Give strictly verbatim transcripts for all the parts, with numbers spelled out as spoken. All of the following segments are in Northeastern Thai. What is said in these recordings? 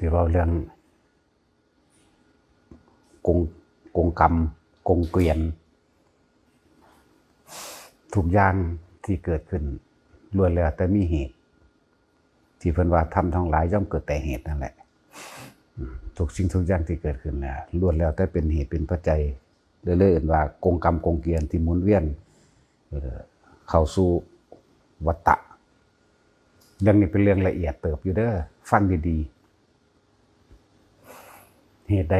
ที่เว้าเรื่องกงกงกรรม กงเกวียน ทุกอย่างที่เกิดขึ้นล้วนแล้วแต่มีเหตุ ที่เพิ่นว่าธรรมทั้งหลายย่อมเกิดแต่เหตุนั่นแหละ อืม ทุกสิ่งทุกอย่างที่เกิดขึ้นน่ะ ล้วนแล้วแต่เป็นเหตุเป็นปัจจัย เลย เลยเอิ้นว่ากงกรรมกงเกวียนที่หมุนเวียน เอ่อ เข้าสู่วัฏฏะ เรื่องนี้เป็นเรื่องละเอียดเติบอยู่เด้อ ฟังดีๆ เหตุใด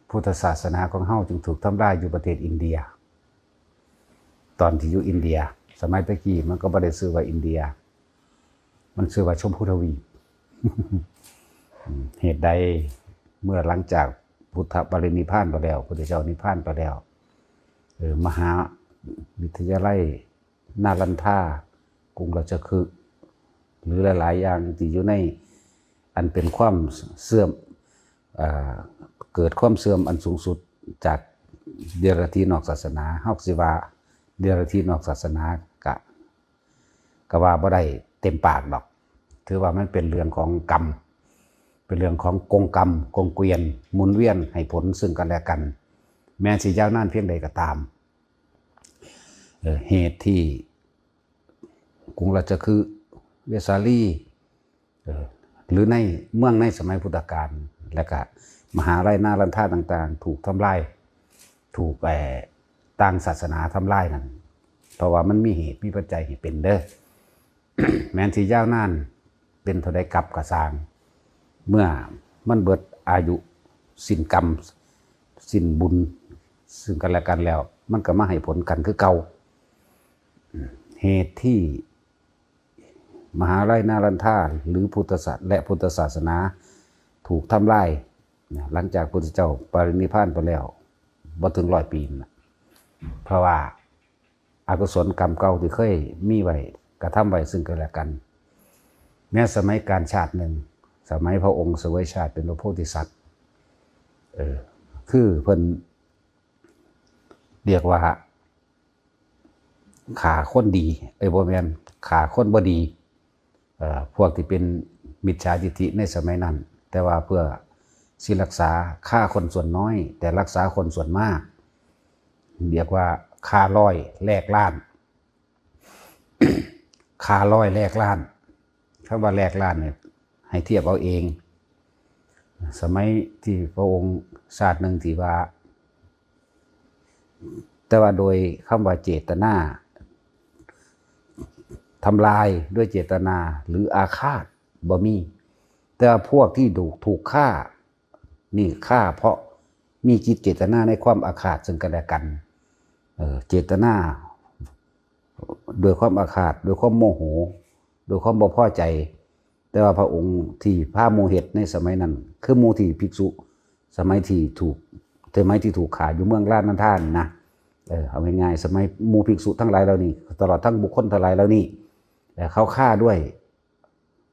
พุทธศาสนาของเฮาจึงถูกทำลายอยู่ประเทศอินเดีย ตอนที่อยู่อินเดีย สมัยตะกี้มันก็บ่ได้ชื่อว่าอินเดีย มันชื่อว่าชมพูทวีป อืม เหตุใดเมื่อหลังจากพุทธปรินิพพานไปแล้ว พุทธเจ้านิพพานไปแล้ว เอ่อ มหาวิทยาลัยนาลันทา กรุงราชคฤห์ หรือหลายๆ อย่างที่อยู่ในอันเป็นความเสื่อม เอ่อ เกิดความเสื่อมอันสูงสุดจากเดียรถีนอกศาสนา เฮาสิว่าเดียรถีนอกศาสนากะ กะว่าบ่ได้เต็มปากดอก ถือว่ามันเป็นเรื่องของกรรม เป็นเรื่องของกงกรรม กงเกวียน หมุนเวียนให้ผลซึ่งกันและกัน แม้สิยาวนานเพียงใดก็ตาม เอ่อ เหตุที่กรุงราชคฤห์ เวสาลี เอ่อ หรือในเมืองในสมัยพุทธกาล และก็มหาลัยนาลันทาต่างๆ ถูกทำลาย ถูก เอ่อ ต่างศาสนาทำลายนั่น เพราะว่ามันมีเหตุมีปัจจัยให้เป็นเด้อ แม้นสิยาวนานเป็นเท่าใดกัปกะซ่าง เมื่อมันเบิดอายุสิ้นกรรม สิ้นบุญ ซึ่งกันและกันแล้ว มันก็มาให้ผลกันคือเก่า อืม เหตุที่มหาลัยนาลันทา หรือพุทธศาส และพุทธศาสนา ถูกทำลายนะ หลังจากพุทธเจ้าปรินิพพานไปแล้ว บ่ถึงร้อยปีนั่นน่ะ เพราะว่าอกุศลกรรมเก่าที่เคยมีไว้ กระทำไว้ซึ่งกันและกัน แม้สมัยกาลชาติหนึ่ง สมัยพระองค์เสวยชาติเป็นพระโพธิสัตว์ เออ คือเพิ่นเรียกว่า ฆ่าคนดี เอ้ย บ่แม่น ฆ่าคนบ่ดี เอ่อ พวกที่เป็นมิจฉาทิฏฐิในสมัยนั้น แต่ว่าเพื่อสิรักษาฆ่าคนส่วนน้อย แต่รักษาคนส่วนมาก เรียกว่าฆ่าร้อยแลกล้าน ฆ่าร้อยแลกล้าน คำว่าแลกล้านเนี่ย ให้เทียบเอาเอง สมัยที่พระองค์ชาติหนึ่งที่ว่า แต่ว่าโดยคำว่าเจตนา ทำลายด้วยเจตนาหรืออาฆาตบ่มี แต่ว่าพวกที่ถูก ถูกฆ่า นี่ฆ่าเพราะมีจิตเจตนาในความอาฆาตซึ่งกันและกัน เอ่อ เจตนา ด้วยความอาฆาต ด้วยความโมโห ด้วยความบ่พอใจ แต่ว่าพระองค์ที่พาหมู่เฮ็ดในสมัยนั้น คือหมู่ที่ภิกษุ สมัยที่ถูก สมัยที่ถูกฆ่าอยู่เมืองลานันทานี่นะ เออ เอาง่ายๆ สมัยหมู่ภิกษุทั้งหลายเหล่านี้ ตลอดทั้งบุคคลทั้งหลายเหล่านี้ เอ่อ เขาฆ่าด้วย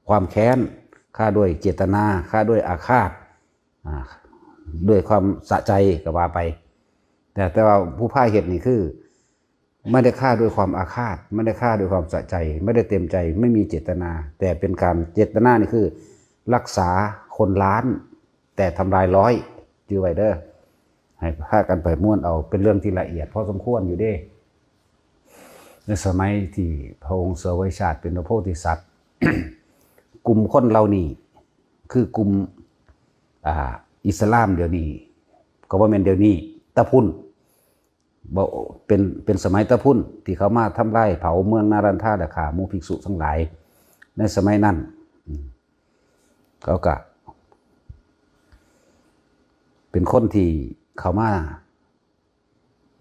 ความแค้น ฆ่าด้วยเจตนา ฆ่าด้วยอาฆาต อ่า ด้วยความสะใจก็ว่าไป แต่ แต่ว่าผู้พาเฮ็ดนี่คือ ไม่ได้ฆ่าด้วยความอาฆาต ไม่ได้ฆ่าด้วยความสะใจ ไม่ได้เต็มใจ ไม่มีเจตนา แต่เป็นการ เจตนานี่คือ รักษาคนล้าน แต่ทำลายร้อย จื่อไว้เด้อ ให้พากันไปม่วนเอา เป็นเรื่องที่ละเอียดพอสมควรอยู่เด้ ในสมัยที่พระองค์เสวยชาติเป็นพระโพธิสัตว์ กลุ่มคนเหล่านี้ คือกลุ่ม อ่า อิสลามเดี๋ยวนี้ ก็บ่แม่นเดี๋ยวนี้ ตะพุ้น บ่ เป็น เป็นสมัยตะพุ้นที่เขามาทำลายเผาเมืองนารันทาและฆ่าหมู่ภิกษุทั้งหลาย ในสมัยนั้น อืม เขาก็ เป็นคนที่เข้ามา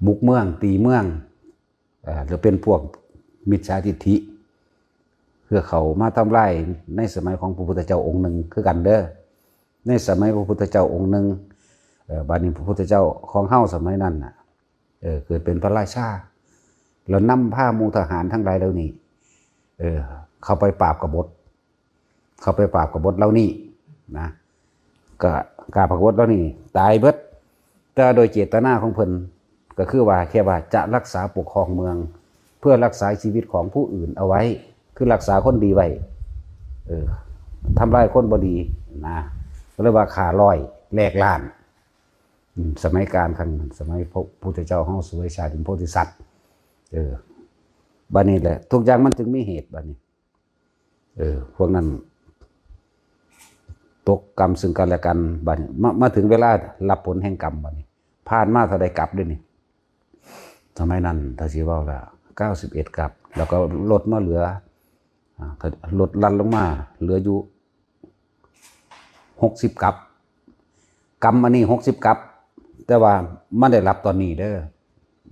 บุกเมือง ตีเมือง เอ่อ หรือเป็นพวกมิจฉาทิฏฐิ เพื่อเข้ามาทำลายในสมัยของพระพุทธเจ้าองค์หนึ่งคือกันเด้อ ในสมัยพระพุทธเจ้าองค์หนึ่ง เอ่อ บัดนี้พระพุทธเจ้าของเฮาสมัยนั้นน่ะ เอ่อ เกิดเป็นพระราชา แล้วนำพาหมู่ทหารทั้งหลายเหล่านี้ เอ่อ เข้าไปปราบกบฏ เข้าไปปราบกบฏเหล่านี้นะ ก็กาบกบฏเหล่านี้ตายเบิด แต่โดยเจตนาของเพิ่นก็คือว่าแค่ว่าจะรักษาปกครองเมือง เพื่อรักษาชีวิตของผู้อื่นเอาไว้ คือรักษาคนดีไว้ เออ ทำลายคนบ่ดีนะ ก็เลยว่าฆ่าร้อยแลกล้าน อืม สมัยกาลครั้งนั้น สมัยพระพุทธเจ้าเฮาเสวยชาติเป็นโพธิสัตว์ เออ บัดนี้แหละ ทุกอย่างมันจึงมีเหตุบัดนี้ เออ พวกนั้น ตกกรรมซึ่งกันและกัน บัดนี้ มา มาถึงเวลารับผลแห่งกรรมบัดนี้ ผ่านมาเท่าใดกัปเด้นี่ สมัยนั้น ถ้าสิเว้าละ เก้าสิบเอ็ดกัป แล้วก็ลดมาเหลือ อ่า ลดหลั่นลงมา เหลืออยู่ หกสิบกัป กัปอันนี้หกสิบกัป แต่ว่ามันได้รับตอนนี้เด้อ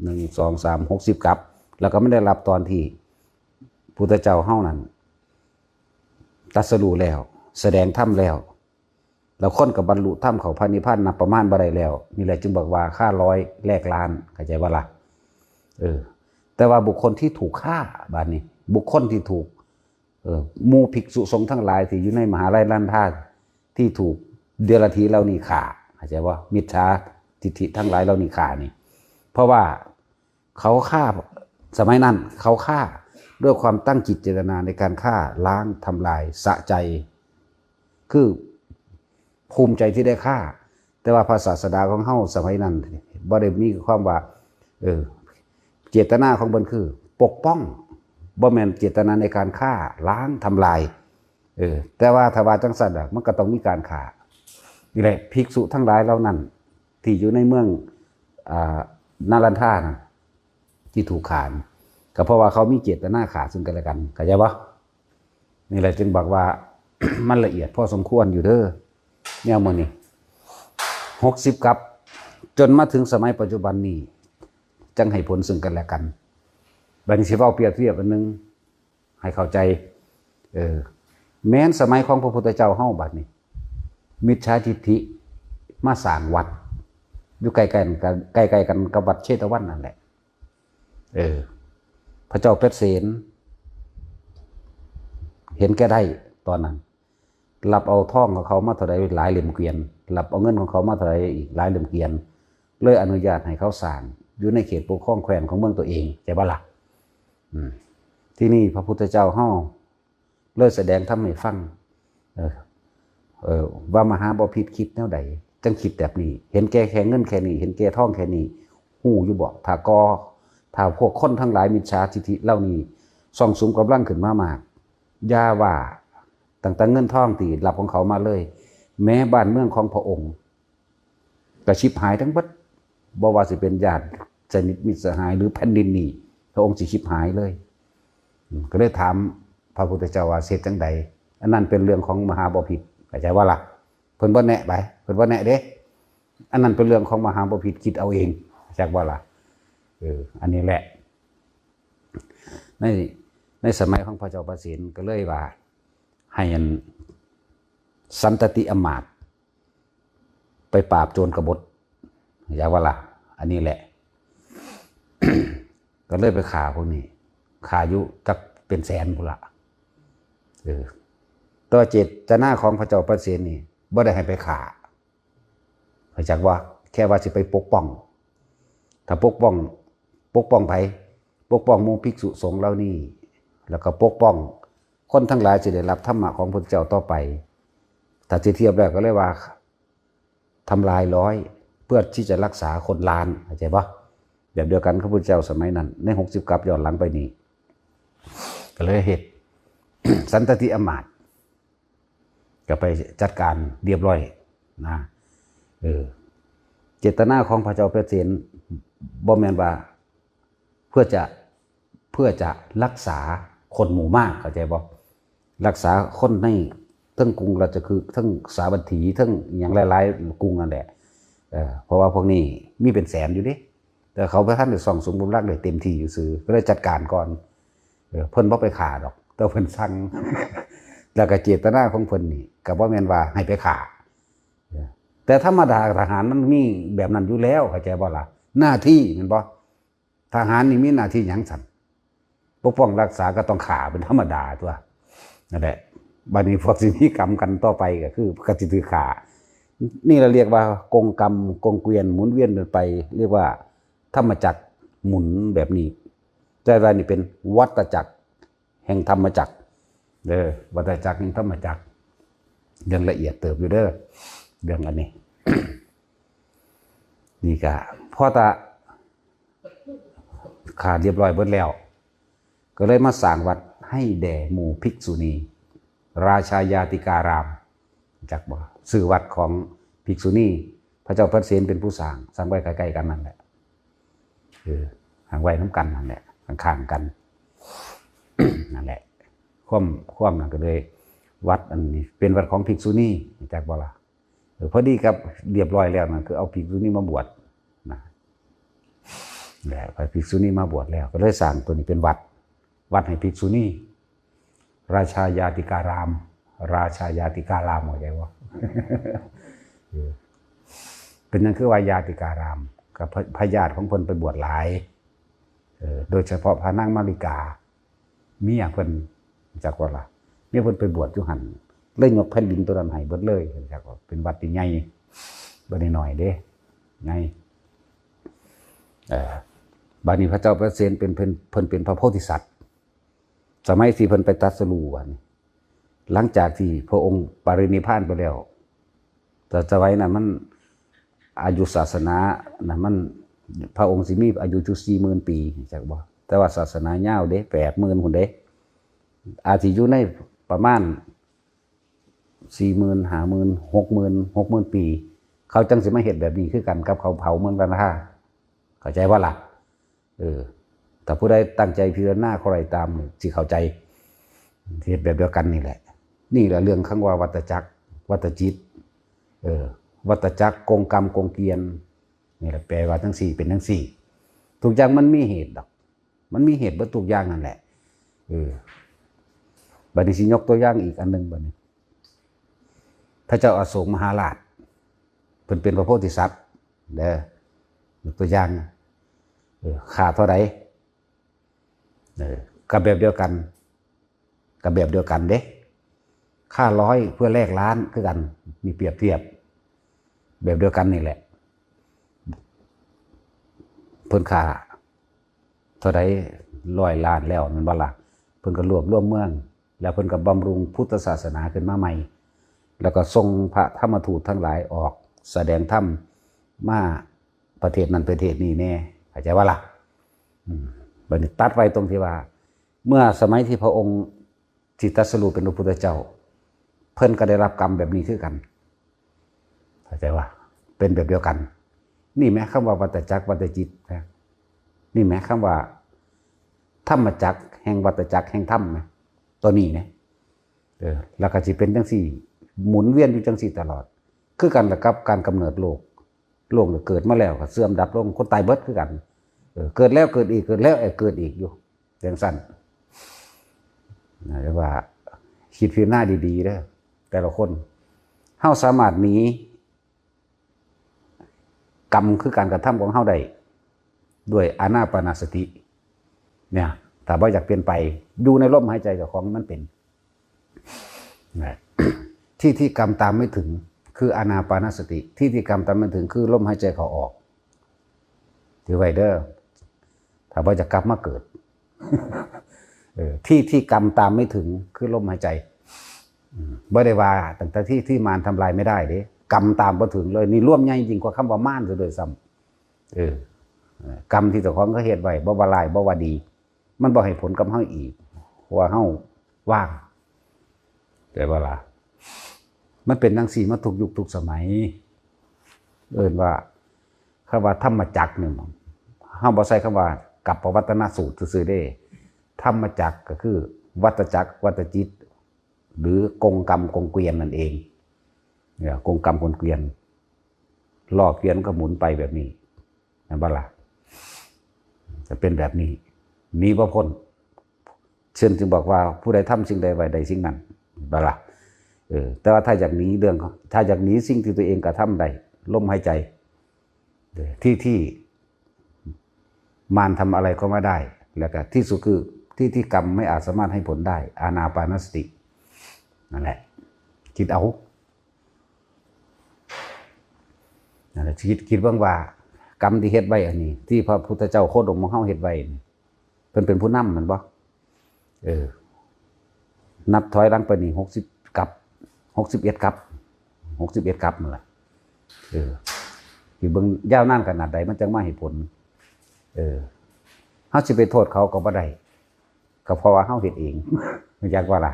หนึ่ง สอง สาม หกสิบกัป แล้วก็มันได้รับตอนที่พุทธเจ้าเฮานั้นตรัสรู้แล้ว แสดงธรรมแล้ว แล้วคนก็บรรลุธรรมเข้าพระนิพพานนับประมาณบ่ได้แล้ว นี่แหละจึงบอกว่าฆ่าร้อยแลกล้าน เข้าใจบ่ล่ะ เออ แต่ว่าบุคคลที่ถูกฆ่า บัดนี้ บุคคลที่ถูก เออ หมู่ภิกษุสงฆ์ทั้งหลายที่อยู่ในมหาลัยนันทา ที่ถูกเดรัจฉีเหล่านี้ฆ่า เข้าใจบ่ มิจฉาทิฏฐิทั้งหลายเหล่านี้ฆ่านี่ เพราะว่าเขาฆ่า สมัยนั้นเขาฆ่าด้วยความตั้งจิตเจตนาในการฆ่าล้างทำลายสะใจ คือภูมิใจที่ได้ฆ่า แต่ว่าพระศาสดาของเฮาสมัยนั้นบ่ได้มีความว่า เออ เจตนาของเพิ่นคือปกป้อง บ่แม่นเจตนาในการฆ่าล้างทำลาย เออ แต่ว่าถ้าว่าจังซั่นน่ะ มันก็ต้องมีการฆ่า นี่แหละ ภิกษุทั้งหลายเหล่านั้น ที่อยู่ในเมือง อ่า นาลันทานะ ที่ถูกฆ่านะ ก็เพราะว่าเขามีเจตนาฆ่าซึ่งกันและกัน เข้าใจบ่ นี่แหละจึงบอกว่า มันละเอียดพอสมควรอยู่เด้อ แนวมื้อนี้ หกสิบกัป จนมาถึงสมัยปัจจุบันนี้ จังให้ผลซึ่งกันและกัน บัดนี้สิเว้าเปรียบเทียบอันหนึ่ง ให้เข้าใจ เออ แม้นสมัยของพระพุทธเจ้าเฮาบัดนี้ มิจฉาทิฏฐิมาสร้างวัด อยู่ใกล้ๆกัน ใกล้ๆกันกับวัดเชตวันนั่นแหละ เออ พระเจ้าเปรตเสน เห็นแก่ได้ตอนนั้น รับเอาทองของเขามาเท่าใดหลายเล่มเกวียน รับเอาเงินของเขามาเท่าใดอีกหลายเล่มเกวียน เลยอนุญาตให้เขาสร้าง อยู่ในเขตปกครองแคว้นของเมืองตัวเอง ใช่ปะล่ะ อืม ที่นี่พระพุทธเจ้าเฮาเลยแสดงธรรมให้ฟัง เออ เออ ว่ามหาบพิตรคิดแนวใด จังคิดแบบนี้ เห็นแก่แค่เงินแค่นี้ เห็นแก่ทองแค่นี้ ฮู้อยู่บ่ ถ้าก่อ ถ้าพวกคนทั้งหลายมิจฉาทิฏฐิเหล่านี้ ซ่องสุมกำลังขึ้นมามาก อย่าว่าตั้งแต่เงินทองที่รับของเขามาเลย แม้บ้านเมืองของพระองค์ ก็ชิบหายทั้งเบิด บ่ว่าสิเป็นญาติสนิทมิตรสหายหรือแผ่นดินนี้ พระองค์สิชิบหายเลย อืม ก็เลยถามพระพุทธเจ้าว่า เฮ็ดจั่งใด อันนั้นเป็นเรื่องของมหาบพิตร เข้าใจบ่ล่ะ เพิ่นบ่แนะไป เพิ่นบ่แนะเด้ อันนั้นเป็นเรื่องของมหาบพิตร คิดเอาเอง จักบ่ล่ะ เออ อันนี้แหละ ใน ในสมัยของพระเจ้าเปรตเสนก็เลยว่า ให้อันสันตติอำมาตย์ ไปปราบโจรกบฏ อย่าว่าล่ะ อันนี้แหละ ก็เลยไปฆ่าพวกนี้ ฆ่าอยู่จักเป็นแสนพุ้นละ เออ แต่ว่าเจตนาของพระเจ้าเปรตเสนนี่ บ่ได้ให้ไปฆ่า เข้าใจว่า แค่ว่าสิไปปกป้อง ถ้าปกป้อง ปกป้องไผ ปกป้องหมู่ภิกษุสงฆ์เหล่านี้ แล้วก็ปกป้องคนทั้งหลายสิได้รับธรรมะของพระพุทธเจ้าต่อไป ถ้าสิเทียบแล้วก็เลยว่า ทำลายร้อย เพื่อที่จะรักษาคนล้าน เข้าใจบ่ แบบเดียวกันกับพระพุทธเจ้าสมัยนั้น ในหกสิบกัปย้อนหลังไปนี่ ก็เลยเฮ็ด สันตติอำมาตย์ ก็ไปจัดการเรียบร้อยนะ เออ เจตนาของพระเจ้าเปรตเสนบ่แม่นว่า เพื่อจะ เพื่อจะรักษาคนหมู่มาก เข้าใจบ่ รักษาคนในเทิงกรุงราชคฤห์ เทิงสาวัตถี เทิงอิหยังหลายๆกรุงนั่นแหละ เออ เพราะว่าพวกนี้มีเป็นแสนอยู่เด้ แต่เขาบ่ทันได้ซ่องสุมกำลังได้เต็มที่อยู่ซื่อ ก็เลยจัดการก่อน เออ เพิ่นบ่ไปฆ่าดอก แต่เพิ่นสั่ง แล้วก็เจตนาของเพิ่นนี่ ก็บ่แม่นว่าให้ไปฆ่า เออ แต่ธรรมดาทหารมันมีแบบนั้นอยู่แล้ว เข้าใจบ่ล่ะ หน้าที่แม่นบ่ ทหารนี่มีหน้าที่หยังซั่น ปกป้องรักษาก็ต้องฆ่าเป็นธรรมดาตั๊ว นั่นแหละ บัดนี้พวกสิมีกรรมกันต่อไปก็คือ ก็สิถือฆ่า นี่เราเรียกว่ากงกรรม กงเกวียนหมุนเวียนกันไป เรียกว่าธรรมจักรหมุนแบบนี้ แต่ว่านี่เป็นวัฏจักรแห่งธรรมจักร เด้อ วัฏจักรแห่งธรรมจักร เรื่องละเอียดเติบอยู่เด้อ เรื่องอันนี้ นี่ก็พอตาขาดเรียบร้อยเบิดแล้ว ก็เลยมาสร้างวัดให้แด่หมู่ภิกษุณี ราชายาติการาม จักบ่ ชื่อวัดของภิกษุณี พระเจ้าพระเสนเป็นผู้สร้าง สร้างไว้ใกล้ๆกันนั่นแหละ เออ สร้างไว้น้ำกันนั่นแหละ ข้างๆกัน นั่นแหละ ความ ความนั่นก็เลย วัดอันนี้เป็นวัดของภิกษุณี จักบ่ล่ะ เออ พอดีกับเรียบร้อยแล้วนั่นคือเอาภิกษุณีมาบวชนะ แหละ พอภิกษุณีมาบวชแล้ว ก็เลยสร้างตัวนี้เป็นวัด วัดให้ภิกษุณี ราชายาติการาม ราชายาติการาม เข้าใจบ่ เออ เป็นหยังคือว่ายาติการาม ก็พระ พระญาติของเพิ่นไปบวชหลาย เออ โดยเฉพาะพระนางมาริกา เมียเพิ่น จักว่าล่ะ เมียเพิ่นไปบวชอยู่หั่น เลยยกแผ่นดินตัวนั้นให้เบิดเลย จักว่าเป็นวัดที่ใหญ่ บ่ได้น้อยเด้ ใหญ่ เอ่อ บัดนี้พระเจ้าพระเสนเป็น เพิ่น เพิ่นเป็นพระโพธิสัตว์ สมัยที่เพิ่นไปตรัสรู้หั่น หลังจากที่พระองค์ปรินิพพานไปแล้ว แต่สมัยนั้นมัน อายุศาสนานะมัน พระองค์สิมีอายุอยู่สี่หมื่นปี จักบ่ แต่ว่าศาสนายาวเด้ แปดหมื่นพุ้นเด้ อาจสิอยู่ในประมาณ สี่หมื่น ห้าหมื่น หกหมื่น หกหมื่นปี เขาจังสิมาเฮ็ดแบบนี้คือกันกับเขาเผาเมืองลันทา เข้าใจบ่ล่ะ เออ ถ้าผู้ใดตั้งใจพิจารณาเข้าไปตามนี่สิเข้าใจ เฮ็ดแบบเดียวกันนี่แหละ นี่แหละเรื่องคำว่าวัฏจักร วัฏจิต เออ วัฏจักร กงกรรม กงเกวียน นี่แหละแปลว่าจั่งซี้เป็นจั่งซี้ ทุกอย่างมันมีเหตุดอก มันมีเหตุเบิดทุกอย่างนั่นแหละ เออ บัดนี้สิยกตัวอย่างอีกอันหนึ่งบัดนี้ พระเจ้าอโศกมหาราช เพิ่นเป็นพระโพธิสัตว์ เด้อ ยกตัวอย่าง เออ ฆ่าเท่าใด เออ ก็แบบเดียวกัน ก็แบบเดียวกันเด้ ฆ่าร้อยเพื่อแลกล้านคือกัน นี่เปรียบเทียบ แบบเดียวกันนี่แหละ เพิ่นฆ่าเท่าใด ร้อยล้านแล้วแม่นบ่ล่ะ เพิ่นก็รวบรวมเมือง แล้วเพิ่นก็บำรุงพุทธศาสนาขึ้นมาใหม่ แล้วก็ส่งพระธรรมทูตทั้งหลายออกแสดงธรรมมาประเทศนั้นประเทศนี้แน่ เข้าใจบ่ล่ะ อืม บัดนี้ตัดไว้ตรงที่ว่า เมื่อสมัยที่พระองค์สิตรัสรู้เป็นพระพุทธเจ้า เพิ่นก็ได้รับกรรมแบบนี้คือกัน เข้าใจบ่ เป็นแบบเดียวกัน นี่แหมคำว่าวัฏจักร วัฏจิตนะ นี่แหมคำว่าธรรมจักรแห่งวัฏจักรแห่งธรรมนะ ตัวนี้นะ เออ แล้วก็สิเป็นจั่งซี้ หมุนเวียนอยู่จั่งซี้ตลอด คือกันล่ะกับการกำเนิดโลก โลกเนี่ยเกิดมาแล้วก็เสื่อมดับลง คนตายเบิดคือกัน เออ เกิดแล้วเกิดอีก เกิดแล้วเกิดอีกอยู่ จั่งซั้น นะ เรียกว่าคิดพิจารณาดีๆเด้อ แต่ละคน เฮาสามารถหนีกรรมคือการกระทำของเฮาได้ ด้วยอานาปานสติ เนี่ย ถ้าบ่อยากเปลี่ยนไป อยู่ในลมหายใจเจ้าของมันเป็น นะ ที่ที่กรรมตามไม่ถึง คืออานาปานสติ ที่ที่กรรมตามไม่ถึง คือลมหายใจเข้าออก ถือไว้เด้อ ถ้าบ่อยากกลับมาเกิด เออ ที่ที่กรรมตามไม่ถึง คือลมหายใจ อืม บ่ได้ว่าตั้งแต่ที่ที่มารทำลายไม่ได้เด้ กรรมตามบ่ถึงเลย นี่รวมใหญ่ยิ่งกว่าคำว่ามารซะด้วยซ้ำ เออ เออ กรรมที่เจ้าของเขาเฮ็ดไว้ บ่ว่าร้าย บ่ว่าดี มันบ่ให้ผลกับเฮาอีก เพราะว่าเฮาว่าง แต่ว่าล่ะ มันเป็นจั่งซี้มาทุกยุคทุกสมัย เอิ้นว่า คำว่าธรรมจักรนี่ เฮาบ่ใช้คำว่ากัปปวัตตนสูตรซื่อๆเด้ ธรรมจักรก็คือวัฏจักร วัฏจิต หรือกงกรรมกงเกวียนนั่นเอง เนี่ย กงกรรมกงเกวียน ล้อเกวียนก็หมุนไปแบบนี้ แม่นบ่ล่ะ จะเป็นแบบนี้ หนีบ่พ้น เช่นจึงบอกว่าผู้ใดทำสิ่งใดไว้ได้สิ่งนั้น แม่นบ่ล่ะ เออ แต่ว่าถ้าอยากหนีเรื่อง ถ้าอยากหนีสิ่งที่ตัวเองกระทำได้ ลมหายใจ เออ ที่ที่มารทำอะไรก็ไม่ได้ แล้วก็ที่สุดคือที่ที่กรรมไม่อาจสามารถให้ผลได้ อานาปานสติ นั่นแหละ คิดเอา นั่นแหละ คิด คิดเบิ่งว่า กรรมที่เฮ็ดไว้อันนี้ ที่พระพุทธเจ้าโคดมของเฮาเฮ็ดไว้นี่ เพิ่นเป็นผู้นำแม่นบ่ เออ นับถอยหลังไปนี่ หกสิบ กับ หกสิบเอ็ดกับ หกสิบเอ็ดกับนั่นแหละ เออ ที่เบิ่งยาวนานขนาดใดมันจังมาให้ผล เออ เฮาสิไปโทษเขาก็บ่ได้ ก็เพราะว่าเฮาเฮ็ดเอง อยากว่าล่ะ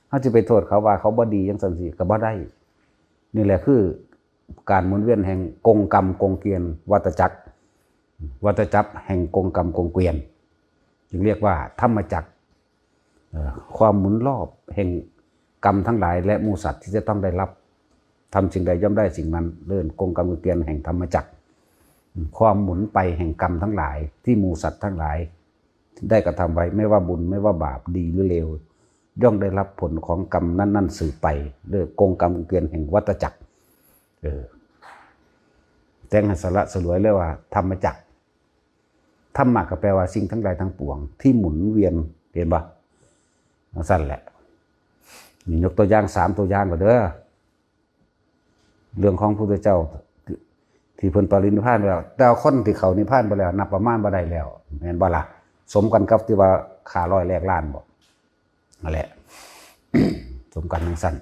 เฮาสิไปโทษเขาว่าเขาบ่ดีจังซั่นสิก็บ่ได้ นี่แหละคือการหมุนเวียนแห่งกงกรรมกงเกวียน วัฏจักร วัฏจักรแห่งกงกรรมกงเกวียน จึงเรียกว่าธรรมจักร เอ่อ ความหมุนรอบแห่งกรรมทั้งหลายและหมู่สัตว์ที่จะต้องได้รับ ทำสิ่งใดย่อมได้สิ่งนั้น เรื่องกงกรรมกงเกวียนแห่งธรรมจักร ความหมุนไปแห่งกรรมทั้งหลายที่หมู่สัตว์ทั้งหลายได้กระทำไว้ ไม่ว่าบุญไม่ว่าบาปดีหรือเลว ย่อมได้รับผลของกรรมนั้นๆสืบไป เรื่องกงกรรมกงเกวียนแห่งวัฏจักร เออ แต่งให้สละสลวยเลยว่าธรรมจักร ธรรมะก็แปลว่าสิ่งทั้งหลายทั้งปวงที่หมุนเวียน เห็นบ่ จังซั่นแหละ นี่ยกตัวอย่างสามตัวอย่างก็เด้อ เรื่องของพุทธเจ้า ที่เพิ่นปรินิพพานไปแล้ว แต่คนที่เข้านิพพานไปแล้ว นับประมาณบ่ได้แล้ว แม่นบ่ล่ะ สมกันกับที่ว่าฆ่าร้อยแลกล้านบ่ นั่นแหละ สมกันจังซั่น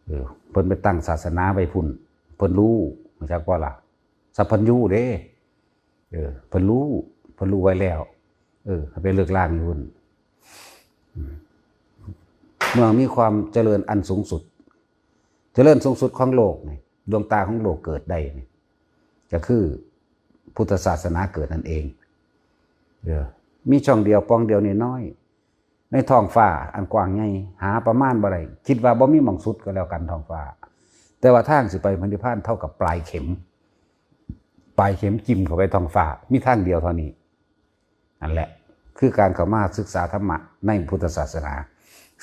เออ เพิ่นไปตั้งศาสนาไว้พุ้น เพิ่นรู้ รู้จักบ่ล่ะ สัพพัญญูเด้ เออ เพิ่นรู้ เพิ่นรู้ไว้แล้ว เออ ให้ไปเลิกล้างอยู่พุ้น อืม เมื่อมีความเจริญอันสูงสุด เจริญสูงสุดของโลกนี่ ดวงตาของโลกเกิดได้นี่ ก็คือพุทธศาสนาเกิดนั่นเอง เออ มีช่องเดียวป่องเดียวน้อยๆ ในท้องฟ้าอันกว้างใหญ่ หาประมาณบ่ได้ คิดว่าบ่มีหม่องสุดก็แล้วกันท้องฟ้า แต่ว่าทางสิไปพระนิพพานเท่ากับปลายเข็ม ปลายเข็มจิ้มเข้าไปท้องฟ้า มีทางเดียวเท่านี้ นั่นแหละ คือการเข้ามาศึกษาธรรมะในพุทธศาสนา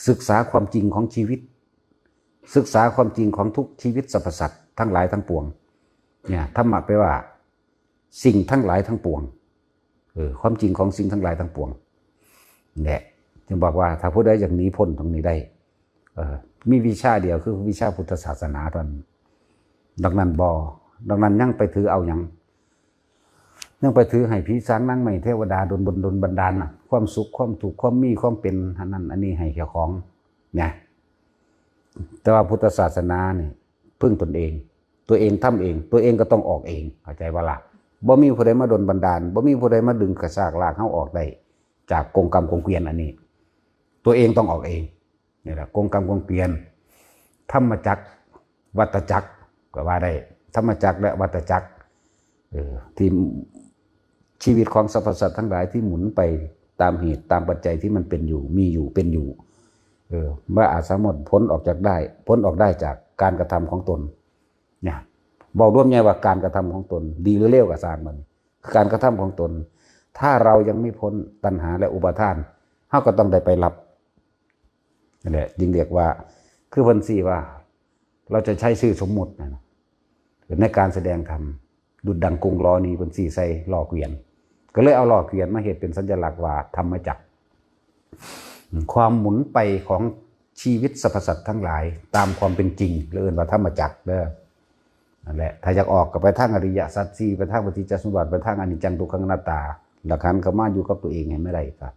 ศึกษาความจริงของชีวิต ศึกษาความจริงของทุกชีวิตสรรพสัตว์ทั้งหลายทั้งปวง เนี่ย ธรรมะแปลว่า สิ่งทั้งหลายทั้งปวง เออ ความจริงของสิ่งทั้งหลายทั้งปวง เนี่ย จึงบอกว่าถ้าผู้ใดอยากหนีพ้นตรงนี้ได้ เออ มีวิชาเดียวคือวิชาพุทธศาสนาเท่านั้น ดังนั้นบ่ ดังนั้นยังไปถือเอาหยัง ยังไปถือให้ผีสางนางไม้เทวดาดลบุญดลบันดาลน่ะ ความสุขความทุกข์ความมีความเป็นอันนั้นอันนี้ให้เจ้าของ นะ แต่ว่าพุทธศาสนานี่พึ่งตนเอง ตัวเองทำเอง ตัวเองก็ต้องออกเอง เข้าใจบ่ล่ะ บ่มีผู้ใดมาดลบันดาล บ่มีผู้ใดมาดึงกระชากลากเฮาออกได้ จากกงกรรมกงเกวียนอันนี้ ตัวเองต้องออกเอง นี่แหละ กงกรรมกงเกวียน ธรรมจักร วัฏจักร ก็ว่าได้ ธรรมจักรและวัฏจักร เออ ที่ชีวิตของสรรพสัตว์ทั้งหลายที่หมุนไปตามเหตุตามปัจจัยที่มันเป็นอยู่ มีอยู่ เป็นอยู่ เออ ว่าอาจสามารถพ้นออกจากได้ พ้นออกได้จากการกระทำของตน เนี่ย เว้ารวมใหญ่ว่าการกระทำของตน ดีหรือเลวก็ซ่างมัน การกระทำของตน ถ้าเรายังไม่พ้นตัณหาและอุปาทาน เฮาก็ต้องได้ไปรับ นั่นแหละ จึงเรียกว่า คือเพิ่นซี้ว่า เราจะใช้ชื่อสมมุตินะ ในการแสดงธรรม ดุจดังกงล้อนี้ เพิ่นซี้ใส่ล้อเกวียน ก็เลยเอาล้อเกวียนมาเฮ็ดเป็นสัญลักษณ์ว่าธรรมจักร ความหมุนไปของชีวิตสรรพสัตว์ทั้งหลาย ตามความเป็นจริง เรียกว่าธรรมจักรเด้อ นั่นแหละ ถ้าอยากออกก็ไปทางอริยสัจสี่ ไปทางปฏิจจสมุปบาท ไปทางอนิจจังทุกขังอนัตตา แล้วหันเข้ามาอยู่กับตัวเองให้ไม่ได้ครับ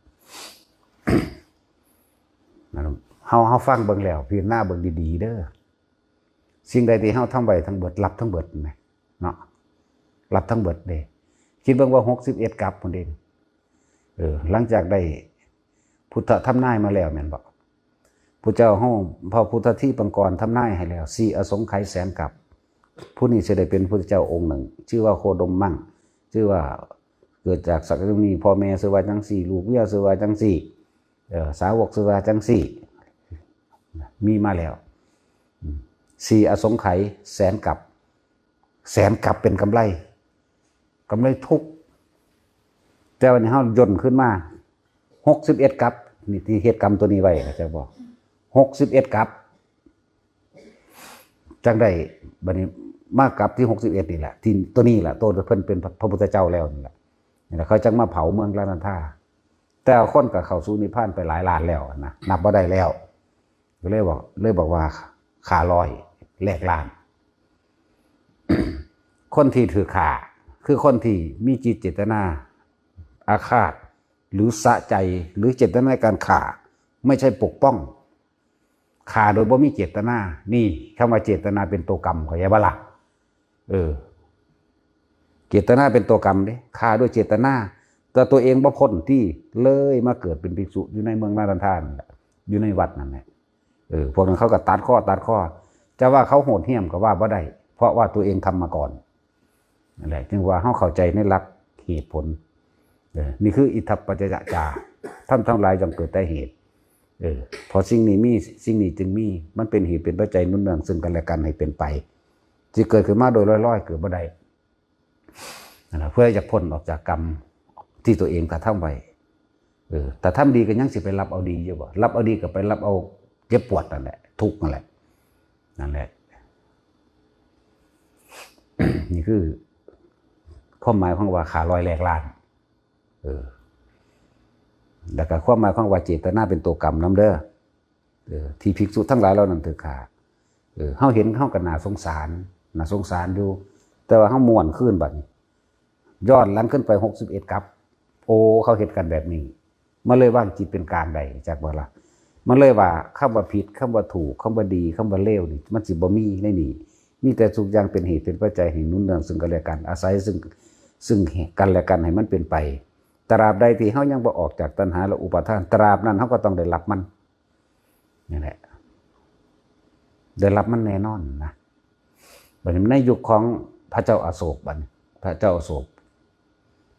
นั่น เฮา เฮาฟังเบิ่งแล้ว พิจารณาเบิ่งดีๆเด้อ สิ่งใดที่เฮาทำไว้ทั้งเบิด รับทั้งเบิดนะ เนาะ รับทั้งเบิดเด้ คิดเบิ่งว่าหกสิบเอ็ดกับพุ้นเด้ เออ หลังจากได้พุทธทำนายมาแล้วแม่นบ่ พุทธเจ้าเฮา พระพุทธทีปังกรทำนายให้แล้ว สี่อสงไขยแสนกับ ผู้นี้สิได้เป็นพุทธเจ้าองค์หนึ่ง ชื่อว่าโคดมมัง ชื่อว่าเกิดจากสักกะมุนี พ่อแม่ชื่อว่าจังซี่ ลูกเมียชื่อว่าจังซี่ เออ สาวกชื่อว่าจังซี่ มีมาแล้ว อืม สี่อสงไขยแสนกับ แสนกับเป็นกำไร กำไรทุก แต่วันนี้เฮาย่นขึ้นมา หกสิบเอ็ดกับ นี่ที่เฮ็ดกรรมตัวนี้ไว้ เข้าใจบ่ หกสิบเอ็ดกับ จังได้ บัดนี้มากับที่หกสิบเอ็ดนี่แหละ ที่ตัวนี้แหละ ตัวเพิ่นเป็นพระพุทธเจ้าแล้วนี่แหละ นี่แหละ เขาจังมาเผาเมืองลานาธา แต่คนก็เข้าสู่นิพพานไปหลายล้านแล้วนะ นับบ่ได้แล้ว ก็เลยบอก เลยบอกว่าฆ่าร้อยแลกล้าน คนที่ถือฆ่า คือคนที่มีจิตเจตนาอาฆาต หรือสะใจ หรือเจตนาในการฆ่า ไม่ใช่ปกป้อง ฆ่าโดยบ่มีเจตนา นี่คำว่าเจตนาเป็นตัวกรรม เข้าใจบ่ล่ะ? เออ เจตนาเป็นตัวกรรมเด้ ฆ่าด้วยเจตนา แต่ตัวเองบ่พ้นตี้ เลยมาเกิดเป็นภิกษุอยู่ในเมืองนารันทานั่นแหละ อยู่ในวัดนั่นแหละ เออ พวกนั้นเขาก็ตัดคอตัดคอ จะว่าเขาโหดเหี้ยมก็ว่าบ่ได้ เพราะว่าตัวเองทำมาก่อน นั่นแหละ จึงว่าเฮาเข้าใจในหลักเหตุผล เออ นี่คืออิทัปปัจจยจา ธรรมทั้งหลายย่อมเกิดแต่เหตุ เออ เพราะสิ่งนี้มี สิ่งนี้จึงมี มันเป็นเหตุเป็นปัจจัยหนุนเนื่องซึ่งกันและกันให้เป็นไป สิเกิดขึ้นมาโดยลอยๆ เกิดบ่ได้ นั่นล่ะ เพื่ออยากพ้นออกจากกรรมที่ตัวเองกระทำไว้ เออ ถ้าทำดีก็ยังสิไปรับเอาดีอยู่บ่ รับเอาดีก็ไปรับเอาเจ็บปวดนั่นแหละ ทุกข์นั่นแหละ นั่นแหละ นี่คือความหมายของว่าฆ่าลอยแหลกลาน เออ แล้วก็ความหมายของว่าเจตนาเป็นตัวกรรมนำเด้อ เออ ที่ภิกษุทั้งหลายเหล่านั้นถือฆ่า เออ เฮาเห็นเฮาก็น่าสงสาร น่าสงสารอยู่ แต่ว่าเฮาม่วนคืนบัดนี้ ย้อนหลังขึ้นไปหกสิบเอ็ดกับ โอ้ เขาเฮ็ดกันแบบนี้ มันเลยวางจิตเป็นกลางได้ จักบ่ล่ะ? มันเลยว่าคำว่าผิด คำว่าถูก คำว่าดี คำว่าเลวนี่ มันสิบ่มีในนี่ มีแต่ทุกอย่างเป็นเหตุเป็นปัจจัยให้หนุนเนื่องซึ่งกันและกัน อาศัยซึ่ง ซึ่งกันและกันให้มันเป็นไป ตราบใดที่เฮายังบ่ออกจากตัณหาและอุปาทาน ตราบนั้นเฮาก็ต้องได้รับมัน นี่แหละ ได้รับมันแน่นอนนะ บัดนี้ในยุคของพระเจ้าอโศก บัดนี้พระเจ้าอโศก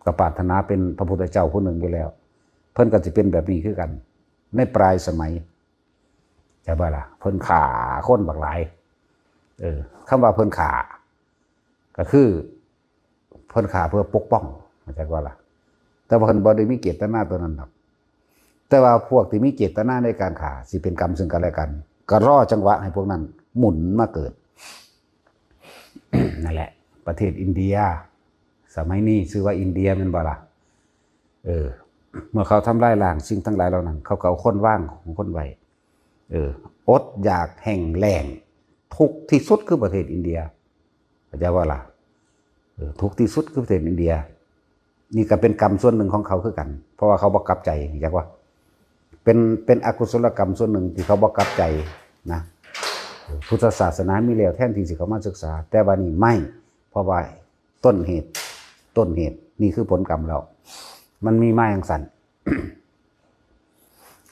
ก็ปรารถนาเป็นพระพุทธเจ้าผู้หนึ่งอยู่แล้ว เพิ่นก็สิเป็นแบบนี้คือกัน ในปลายสมัย ใช่บ่ล่ะ? เพิ่นฆ่าคนบักหลาย เออ คำว่าเพิ่นฆ่า ก็คือเพิ่นฆ่าเพื่อปกป้อง เข้าใจบ่ล่ะ? แต่ว่าเพิ่นบ่ได้มีเจตนาตัวนั้นดอก แต่ว่าพวกที่มีเจตนาในการฆ่า สิเป็นกรรมซึ่งกันและกัน ก็รอจังหวะให้พวกนั้นหมุนมาเกิด นั่นแหละ ประเทศอินเดีย สมัยนี้ชื่อว่าอินเดียแม่นบ่ล่ะ? เออ เมื่อเขาทำลายล้างสิ่งทั้งหลายเหล่านั้น เขาก็เอาคนวางของคนไว้ เออ อดอยากแห้งแล้ง ทุกข์ที่สุดคือประเทศอินเดีย เข้าใจบ่ล่ะ? เออ ทุกข์ที่สุดคือประเทศอินเดีย นี่ก็เป็นกรรมส่วนหนึ่งของเขาคือกัน เพราะว่าเขาบ่กลับใจ อยากว่า เป็น เป็นอกุศลกรรมส่วนหนึ่งที่เขาบ่กลับใจนะ เออ พุทธศาสนามีแล้วแทนที่สิเขามาศึกษา แต่ว่านี่ไม่ เพราะว่าต้นเหตุ ต้นเหตุ นี่คือผลกรรมแล้ว มันมีมาจั่งซั้น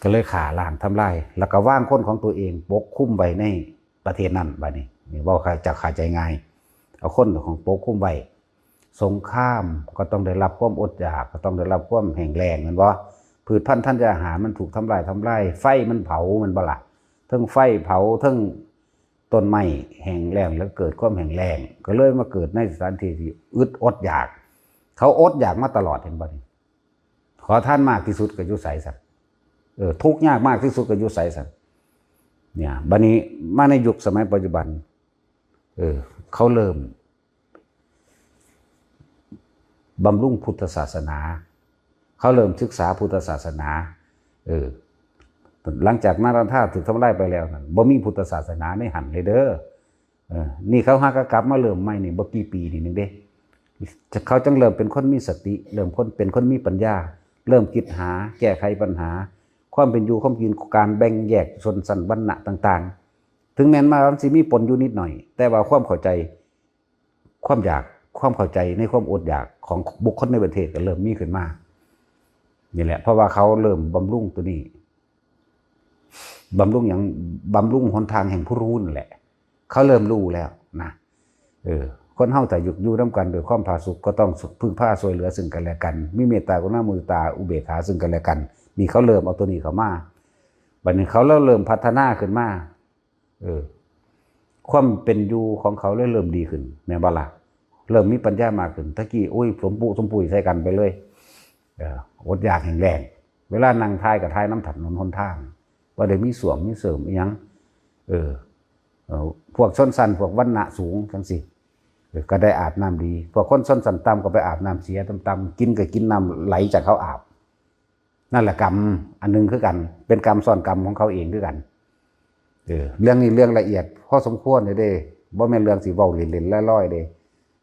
ก็เลยฆ่าล้างทำลาย แล้วก็วางคนของตัวเองปกคลุมไว้ในประเทศนั้น บัดนี้ นี่เว้าจะเข้าใจง่าย เอาคนของปกคลุมไว้ สงครามก็ต้องได้รับความอดอยาก ก็ต้องได้รับความแห้งแล้ง แม่นบ่? พืชพันธุ์ธัญญาหารมันถูกทำลาย ทำลาย ไฟมันเผา แม่นบ่ล่ะ? เทิงไฟเผา เทิงต้นไม้แห้งแล้ง แล้วเกิดความแห้งแล้ง ก็เลยมาเกิดในสถานที่ที่อึดอดอยาก เขาอดอยากมาตลอด เห็นบ่นี่? ขอทานมากที่สุดก็อยู่ไสซั่น เออ ทุกข์ยากมากที่สุดก็อยู่ไสซั่น เนี่ย บัดนี้มาในยุคสมัยปัจจุบัน เออ เขาเริ่มบำรุงพุทธศาสนา เขาเริ่มศึกษาพุทธศาสนา เออ หลังจากนารันทาถูกทำลายไปแล้วนั่น บ่มีพุทธศาสนาในหั่นเลยเด้อ เออ นี่เขาหากะกลับมาเริ่มใหม่นี่บ่กี่ปีนี่นึงเด้ เขาจังเริ่มเป็นคนมีสติ เริ่มคน เป็นคนมีปัญญา เริ่มคิดหาแก้ไขปัญหา ความเป็นอยู่ความกิน การแบ่งแยกชนชั้นวรรณะต่างๆ ถึงแม้นมามันสิมีปนอยู่นิดหน่อย แต่ว่าความเข้าใจ ความอยาก ความเข้าใจในความอดอยากของบุคคลในประเทศก็เริ่มมีขึ้นมา นี่แหละ เพราะว่าเขาเริ่มบำรุงตัวนี้ บำรุงหยัง บำรุงหนทางแห่งผู้รู้นั่นแหละ เขาเริ่มรู้แล้วนะ เออ คนเฮาถ้าอยากอยู่นำกันด้วยความผาสุก ก็ต้องพึ่งพาช่วยเหลือซึ่งกันและกัน มีเมตตากรุณามุทิตาอุเบกขาซึ่งกันและกัน นี่เขาเริ่มเอาตัวนี้เข้ามา บัดนี้เขาเริ่มพัฒนาขึ้นมา เออ ความเป็นอยู่ของเขาเลยเริ่มดีขึ้น แม่นบ่ล่ะ? เริ่มมีปัญญามากขึ้น ตะกี้ โอ้ย สมปุสมปุยใส่กันไปเลย เออ อดอยากแห้งแล้ง เวลานั่งถ่ายก็ถ่ายนำถนนหนทาง บ่ได้มีส้วมมีเสิร์มอิหยัง เออ เออ พวกชนชั้น พวกวรรณะสูงจั่งซี้ เออ ก็ได้อาบน้ำดี พวกคนชนชั้นต่ำก็ไปอาบน้ำเสียต่ำๆ กินก็กินน้ำไหลจากเขาอาบ นั่นแหละกรรมอันหนึ่งคือกัน เป็นกรรมซ้อนกรรมของเขาเองคือกัน เออ เรื่องนี้เรื่องละเอียดพอสมควรเลยเด้ บ่แม่นเรื่องสิเว้าเล่นๆลอยๆเด้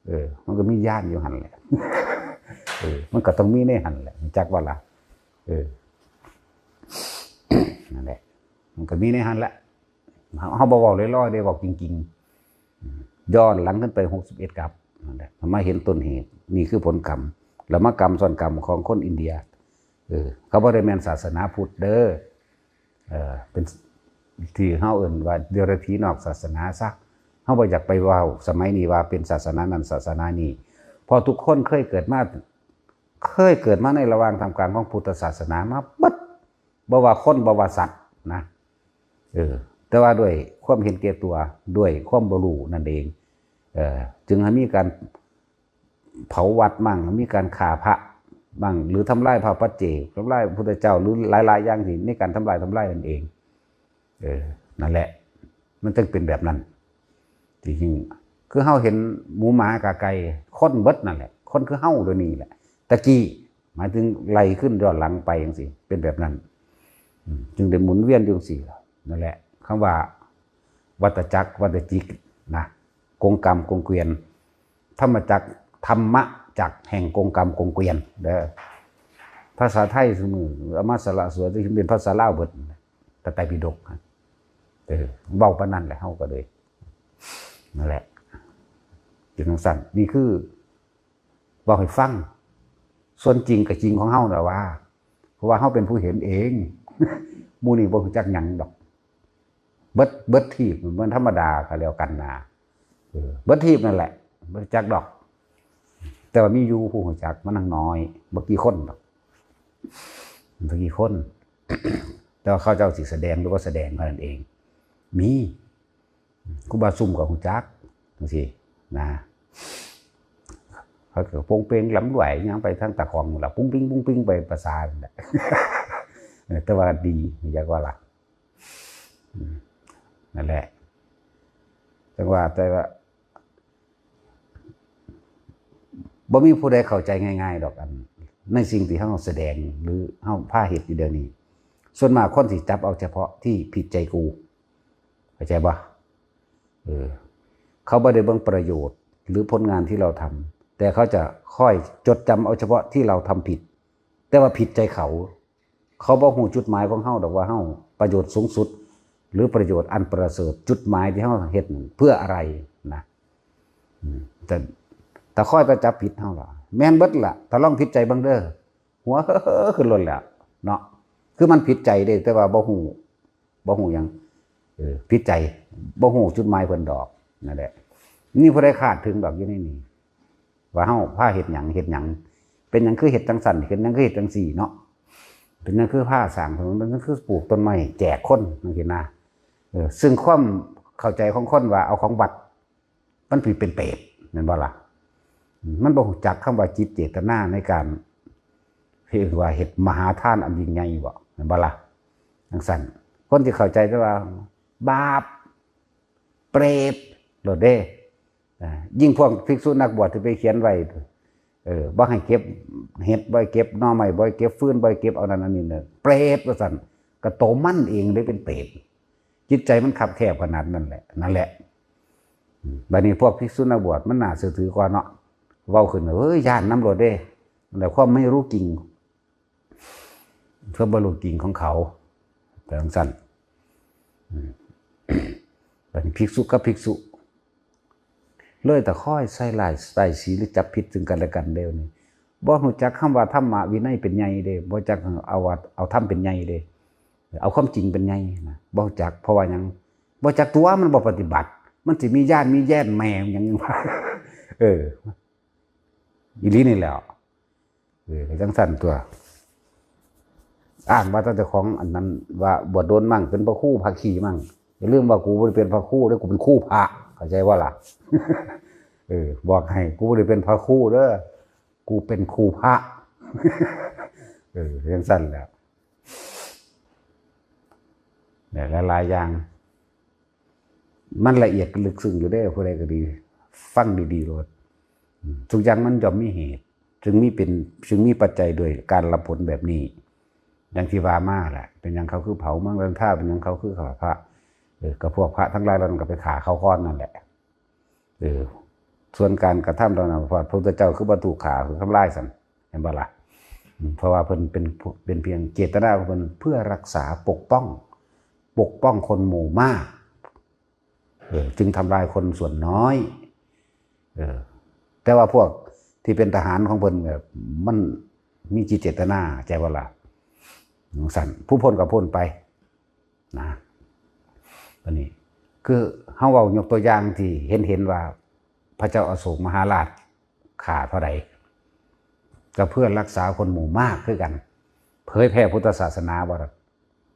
เออ มันก็มีญาณอยู่หั่นแหละ เออ มันก็ต้องมีในหั่นแหละ จักว่าล่ะ เออ นั่นแหละ มันก็มีในหั่นแหละ เฮาบ่เว้าลอยๆเด้ เว้าจริงๆ ย้อนหลังขึ้นไปหกสิบเอ็ดกับนั่นแหละ มาเห็นต้นเหตุ นี่คือผลกรรม แล้วมากรรมซ้อนกรรมของคนอินเดีย เออ เขาบ่ได้แม่นศาสนาพุทธเด้อ เออ เป็นที่เฮาเอิ้นว่าเดรัจฉีนอกศาสนาซะ เฮาบ่อยากไปเว้าสมัยนี้ว่าเป็นศาสนานั้นศาสนานี้ เพราะทุกคนเคยเกิดมา เคยเกิดมาในระหว่างท่ามกลางของพุทธศาสนามาเบิด บ่ว่าคนบ่ว่าสัตว์นะ เออ แต่ว่าด้วยความเห็นแก่ตัว ด้วยความบ่รู้นั่นเอง เออ จึงให้มีการเผาวัดมั่ง มีการฆ่าพระมั่ง หรือทำลายพระปัจเจก ทำลายพระพุทธเจ้า หรือหลายๆอย่างที่ในการทำลาย ทำลายนั่นเอง เออ นั่นแหละ มันจึงเป็นแบบนั้น จริงๆ คือเฮาเห็นหมูหมากาไก่ คนเบิดนั่นแหละ คนคือเฮาเดี๋ยวนี้แหละ ตะกี้ หมายถึงไล่ขึ้นย้อนหลังไปจังซี้ เป็นแบบนั้น อืม จึงได้หมุนเวียนอยู่จังซี้ล่ะ นั่นแหละ คำว่า วัฏจักร วัฏจิกนะ กงกรรมกงเกวียน ธรรมจักร ธรรมจักรแห่งกงกรรมกงเกวียนเด้อ ภาษาไทยสมมุติเอามาสละสวยที่เป็นภาษาลาวเบิด พระไตรปิฎก เออ เว้าปานนั้นแหละ เฮาก็เลย นั่นแหละ เป็นจังซั่น นี่คือ เว้าให้ฟัง ส่วนจริงก็จริงของเฮาน่ะว่า เพราะว่าเฮาเป็นผู้เห็นเอง หมู่นี่บ่รู้จักหยังดอก เบิด เบิดทีปมันธรรมดาก็แล้วกันนะ เออ เบิดทีปนั่นแหละ บ่รู้จักดอก แต่ว่ามีอยู่ผู้รู้จัก มันนั่งน้อย บ่กี่คนดอก บ่กี่คน แต่ว่าเขาเจ้าสิแสดงหรือบ่แสดงเท่านั้นเอง มี ครูบาซุ่มก็รู้จัก จังซี้นะ เขาก็โป่งเป่งหล้ำรวยหยังไปทางตาของนั่นล่ะ ปุ้งปิ้งปุ้งปิ้งไปภาษานั่นแหละ เออ แต่ว่าดี อยากว่าล่ะ อืม นั่นแหละ จังว่า แต่ว่า บ่มีผู้ใดเข้าใจง่ายๆดอก อัน ในสิ่งที่เฮาแสดง หรือเฮาพาเฮ็ดอยู่เดี๋ยวนี้ ส่วนมากคนสิจับเอาเฉพาะที่ผิดใจกู เข้าใจบ่ เออ เขาบ่ได้เบิ่งประโยชน์ หรือผลงานที่เราทำ แต่เขาจะค่อยจดจำเอาเฉพาะที่เราทำผิด แต่ว่าผิดใจเขา เขาบ่ฮู้จุดหมายของเฮาดอกว่าเฮาประโยชน์สูงสุด หรือประโยชน์อันประเสริฐ จุดหมายที่เฮาเฮ็ดนั่นเพื่ออะไรนะ อืม แต่ แต่ค่อยไปจับผิดเฮาล่ะ แม่นเบิดล่ะ ถ้าลองผิดใจเบิ่งเด้อ หัว ขึ้นโลดแหล้วเนาะ คือมันผิดใจเด้ แต่ว่าบ่ฮู้ บ่ฮู้หยัง เออ ผิดใจ บ่ฮู้จุดหมายเพิ่นดอก นั่นแหละ นี่ผู้ใดคาดถึงดอกอยู่ในนี่ ว่าเฮาพาเฮ็ดหยัง เฮ็ดหยัง เป็นหยังคือเฮ็ดจังซั่น เป็นหยังคือเฮ็ดจังซี่เนาะ เป็นหยังคือพาสร้างถนน เป็นหยังคือปลูกต้นไม้แจกคนจังซี้นะ เออ ซึ่งความเข้าใจของคนว่าเอาของวัด มันสิเป็นเปรต แม่นบ่ล่ะ มันบ่รู้จักคำว่าจิตเจตนาในการ เรียกว่าเฮ็ดมหาทานอันยิ่งใหญ่บ่ แม่นบ่ล่ะ จังซั่น คนที่เข้าใจแต่ว่า บาป เปรต โลดเด้ อ่า ยิ่งพวกภิกษุนักบวชที่ไปเขียนไว้ เออ บ่ให้เก็บเห็ด บ่ให้เก็บหน่อไม้ บ่ให้เก็บฟืน บ่ให้เก็บเอานั่นอันนี้เนี่ย เปรตว่าซั่น ก็โตมันเองเลยเป็นเปรต จิตใจมันคับแคบขนาดนั้นแหละ นั่นแหละ อืม บัดนี้พวกภิกษุนักบวชมันน่าเชื่อถือกว่าเนาะ เว้าขึ้น เอ้ย ย้านนำโลดเด้ แต่ความไม่รู้จริง ความบ่รู้จริงของเขา เป็นจังซั่น อืม บัดนี้ภิกษุกับภิกษุ เลยแต่ค่อยใส่ร้ายใส่สีหรือจับผิดซึ่งกันและกันเด้อนี่ บ่รู้จักคำว่าธรรมะวินัยเป็นใหญ่เด้ บ่จักเอาว่า เอาธรรมเป็นใหญ่เด้ เอาความจริงเป็นใหญ่นะ บ่รู้จัก เพราะว่าหยัง บ่จักตัว มันบ่ปฏิบัติ มันสิมีย้านมีแย้นแม่งหยังวะ เออ อีหลีนี่แหละ เออ ก็จังซั่นตัว อ้างว่าแต่เจ้าของอันนั้น ว่าบวชโดนมั่ง เป็นพระครูพระขี้มั่ง อย่าลืมว่ากูบ่ได้เป็นพระครูเด้อ กูเป็นครูพระ เข้าใจบ่ล่ะ เออ บอกให้ กูบ่ได้เป็นพระครูเด้อ กูเป็นครูพระ เออ จังซั่นแหละ เนี่ย หลายๆอย่าง มันละเอียดลึกซึ้งอยู่เด้อ ผู้ใดก็ดี ฟังดีๆโลด อืม ทุกอย่างมันย่อมมีเหตุ จึงมีเป็น จึงมีปัจจัยโดยการรับผลแบบนี้ อย่างที่ว่ามาแหละ เป็นหยังเขาคือเผาเมืองลันทา เป็นหยังเขาคือฆ่าพระ เออ ก็พวกพระทั้งหลายเหล่านั้นก็ไปฆ่าเขาก่อนนั่นแหละ เออ ส่วนการกระทำเหล่านั้น พระพุทธเจ้าคือบ่ถูกฆ่า คือทำลายซั่น เห็นบ่ล่ะ อืม เพราะว่าเพิ่นเป็น เป็นเพียงเจตนาของเพิ่นเพื่อรักษาปกป้อง ปกป้องคนหมู่มาก เออ จึงทำลายคนส่วนน้อย เออ แต่ว่าพวกที่เป็นทหารของเพิ่นแบบมันมีจิตเจตนา ใจว่าล่ะสั่น ผู้พ้นก็พ้นไป นะ อันนี้ คือเฮาเว้ายกตัวอย่างที่เห็นเห็นว่า พระเจ้าอโศกมหาราชฆ่าเท่าใด ก็เพื่อรักษาคนหมู่มากคือกัน เผยแผ่พุทธศาสนาว่า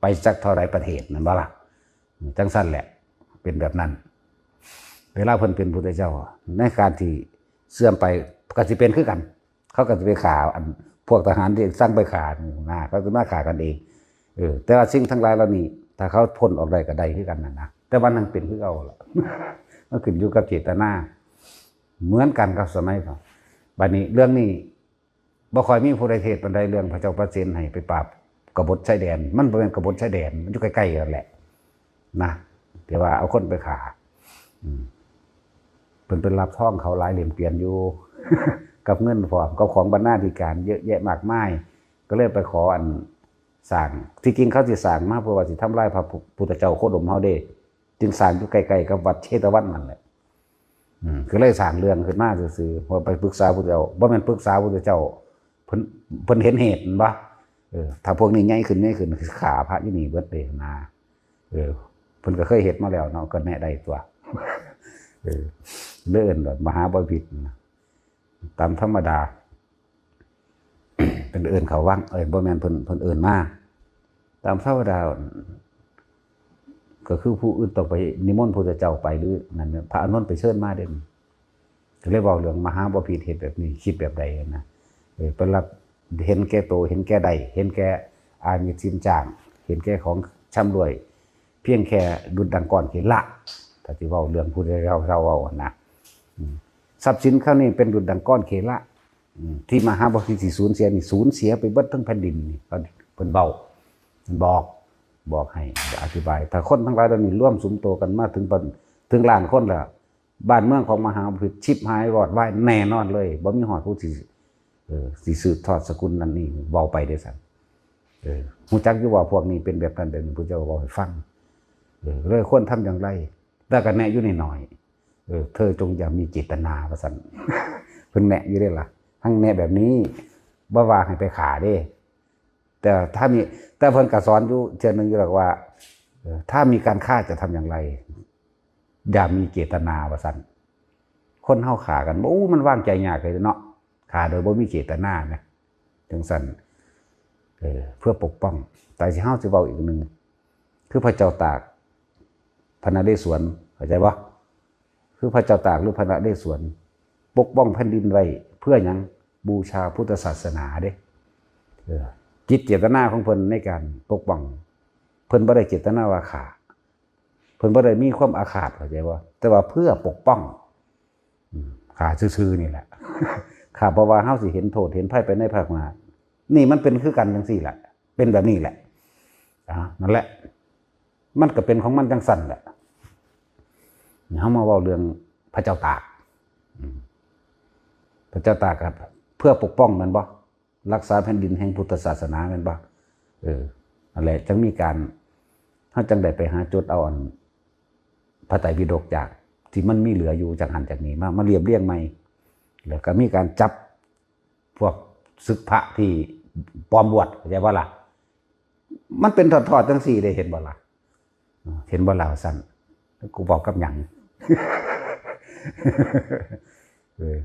ไปจักเท่าใดประเทศนั่นบ่ล่ะ จังซั่นแหละ เป็นแบบนั้น เวลาเพิ่นเป็นพุทธเจ้า ในการที่เสื่อมไปก็สิเป็นคือกัน เขาก็สิไปฆ่าอันพวกทหารที่สั่งไปฆ่านี่นะ เขาสิมาฆ่ากันเอง เออ แต่ว่าสิ่งทั้งหลายเหล่านี้ ถ้าเขาพ้นออกได้ก็ได้คือกันนั่นนะ แต่ว่านั่นเป็นคือเก่าล่ะ มันขึ้นอยู่กับเจตนา เหมือนกันกับสมัยก่อน บัดนี้เรื่องนี้ บ่ค่อยมีผู้ใดเทศน์ปานใดเรื่องพระเจ้าประเสนให้ไปปราบกบฏชายแดน มันบ่แม่นกบฏชายแดน มันอยู่ใกล้ๆกันแหละ นะ แต่ว่าเอาคนไปฆ่า อืม เพิ่นไปรับทองเขาหลายเหรียญเกวียนอยู่ กับเงินพร้อม กับของบรรณาธิการเยอะแยะมากมาย ก็เลยไปขออันสร้าง ที่จริงเขาสิสร้างมาเพื่อว่าสิทำลายพระพุทธเจ้าโคดมเฮาเด้ จึงสร้างอยู่ใกล้ๆกับวัดเชตวันนั่นแหละ อืม ก็เลยสร้างเรื่องขึ้นมาซื่อๆ ว่าไปปรึกษาพุทธเจ้า บ่แม่นปรึกษาพุทธเจ้า เพิ่น เพิ่นเห็นเหตุ แม่นบ่ เออ ถ้าพวกนี้ใหญ่ขึ้น ใหญ่ขึ้น สิฆ่าพระอยู่นี่เบิดเลยนะ เออ เพิ่นก็เคยเฮ็ดมาแล้วเนาะ ก็แนะได้ตัว เออ เลยเอิ้นว่ามหาบพิตรนะ ตามธรรมดา เพิ่นเอิ้นเขาวัง เอ้ย บ่แม่น เพิ่น เพิ่นเอิ้นมา ตามธรรมดา ก็คือผู้อื่นต้องไปนิมนต์พุทธเจ้าไป หรือนั่นน่ะ พระอานนท์ไปเชิญมาเด้ ก็เลยเว้าเรื่องมหาบพิตรเฮ็ดแบบนี้ คิดแบบใดนะ เออ เพิ่นละเห็นแก่โต เห็นแก่ได้ เห็นแก่อามิสสินจ้าง เห็นแก่ของชำร่วย เพียงแค่ดุจดังก้อนเขละ ถ้าสิเว้าเรื่องพุทธเจ้าเว้านะ อืม ทรัพย์สินเขานี่เป็นดุจดังก้อนเขละ อืม ที่มหาบพิตรสิสูญเสียนี่ สูญเสียไปเบิดทั้งแผ่นดินนี่ เพิ่น เพิ่นเว้า เพิ่นบอก บอกให้อธิบาย ถ้าคนทั้งหลายเหล่านี้รวมสุมโตกันมาถึงปาน ถึงล้านคนแล้ว บ้านเมืองของมหาบพิตรชิบหายวอดวายแน่นอนเลย บ่มีฮอดผู้สิ เออ สิสืบทอดสกุลนั่นนี่ เว้าไปเด้อซั่น เออ ฮู้จักอยู่ว่าพวกนี้เป็นแบบนั้นแบบนี้ พุทธเจ้าก็เว้าให้ฟัง เออ เลยควรทำอย่างไร แล้วก็แนะอยู่หน่อยๆ เออ เธอจงอย่ามีเจตนา ว่าซั่น เพิ่นแนะอยู่เด้ล่ะ ทั้งแนะแบบนี้ บ่ว่าให้ไปฆ่าเด้ แต่ถ้ามี แต่เพิ่นก็สอนอยู่เทื่อหนึ่งอยู่ดอกว่า เออ ถ้ามีการฆ่าจะทำอย่างไร อย่ามีเจตนา ว่าซั่น คนเฮาฆ่ากัน โอ้ มันวางใจยากเลยเนาะ ฆ่าโดยบ่มีเจตนานะ จังซั่น เออ เพื่อปกป้อง แต่สิ เฮาสิเว้าอีกหนึ่ง คือพระเจ้าตาก พระนเรศวร เข้าใจบ่ คือพระเจ้าตากหรือพระนเรศวร ปกป้องแผ่นดินไว้เพื่อหยัง บูชาพุทธศาสนาเด้ เออ จิตเจตนาของเพิ่นในการปกป้อง เพิ่นบ่ได้เจตนาว่าฆ่า เพิ่นบ่ได้มีความอาฆาต เข้าใจบ่ แต่ว่าเพื่อปกป้อง อืม ฆ่าซื่อๆนี่แหละ ฆ่าเพราะว่าเฮาสิเห็นโทษเห็นภัยไปในภาคหน้า นี่มันเป็นคือกันจังซี่แหละ เป็นแบบนี้แหละ อ่า นั่นแหละ มันก็เป็นของมันจังซั่นแหละ เฮามาเว้าเรื่องพระเจ้าตาก อืม พระเจ้าตากครับ เพื่อปกป้องแม่นบ่ รักษาแผ่นดินแห่งพุทธศาสนาแม่นบ่ เออ นั่นแหละ จังมีการ เฮาจังได้ไปหาจดเอาอัน พระไตรปิฎกจากที่มันมีเหลืออยู่จากหั้นจากนี้มา มาเรียบเรียงใหม่ แล้วก็มีการจับพวกศึกพระที่ปลอมบวช เข้าใจบ่ล่ะ มันเป็นทอดๆจังซี่เด้ เห็นบ่ล่ะ เห็นบ่ล่ะ ว่าซั่น กูเว้ากับหยัง เออ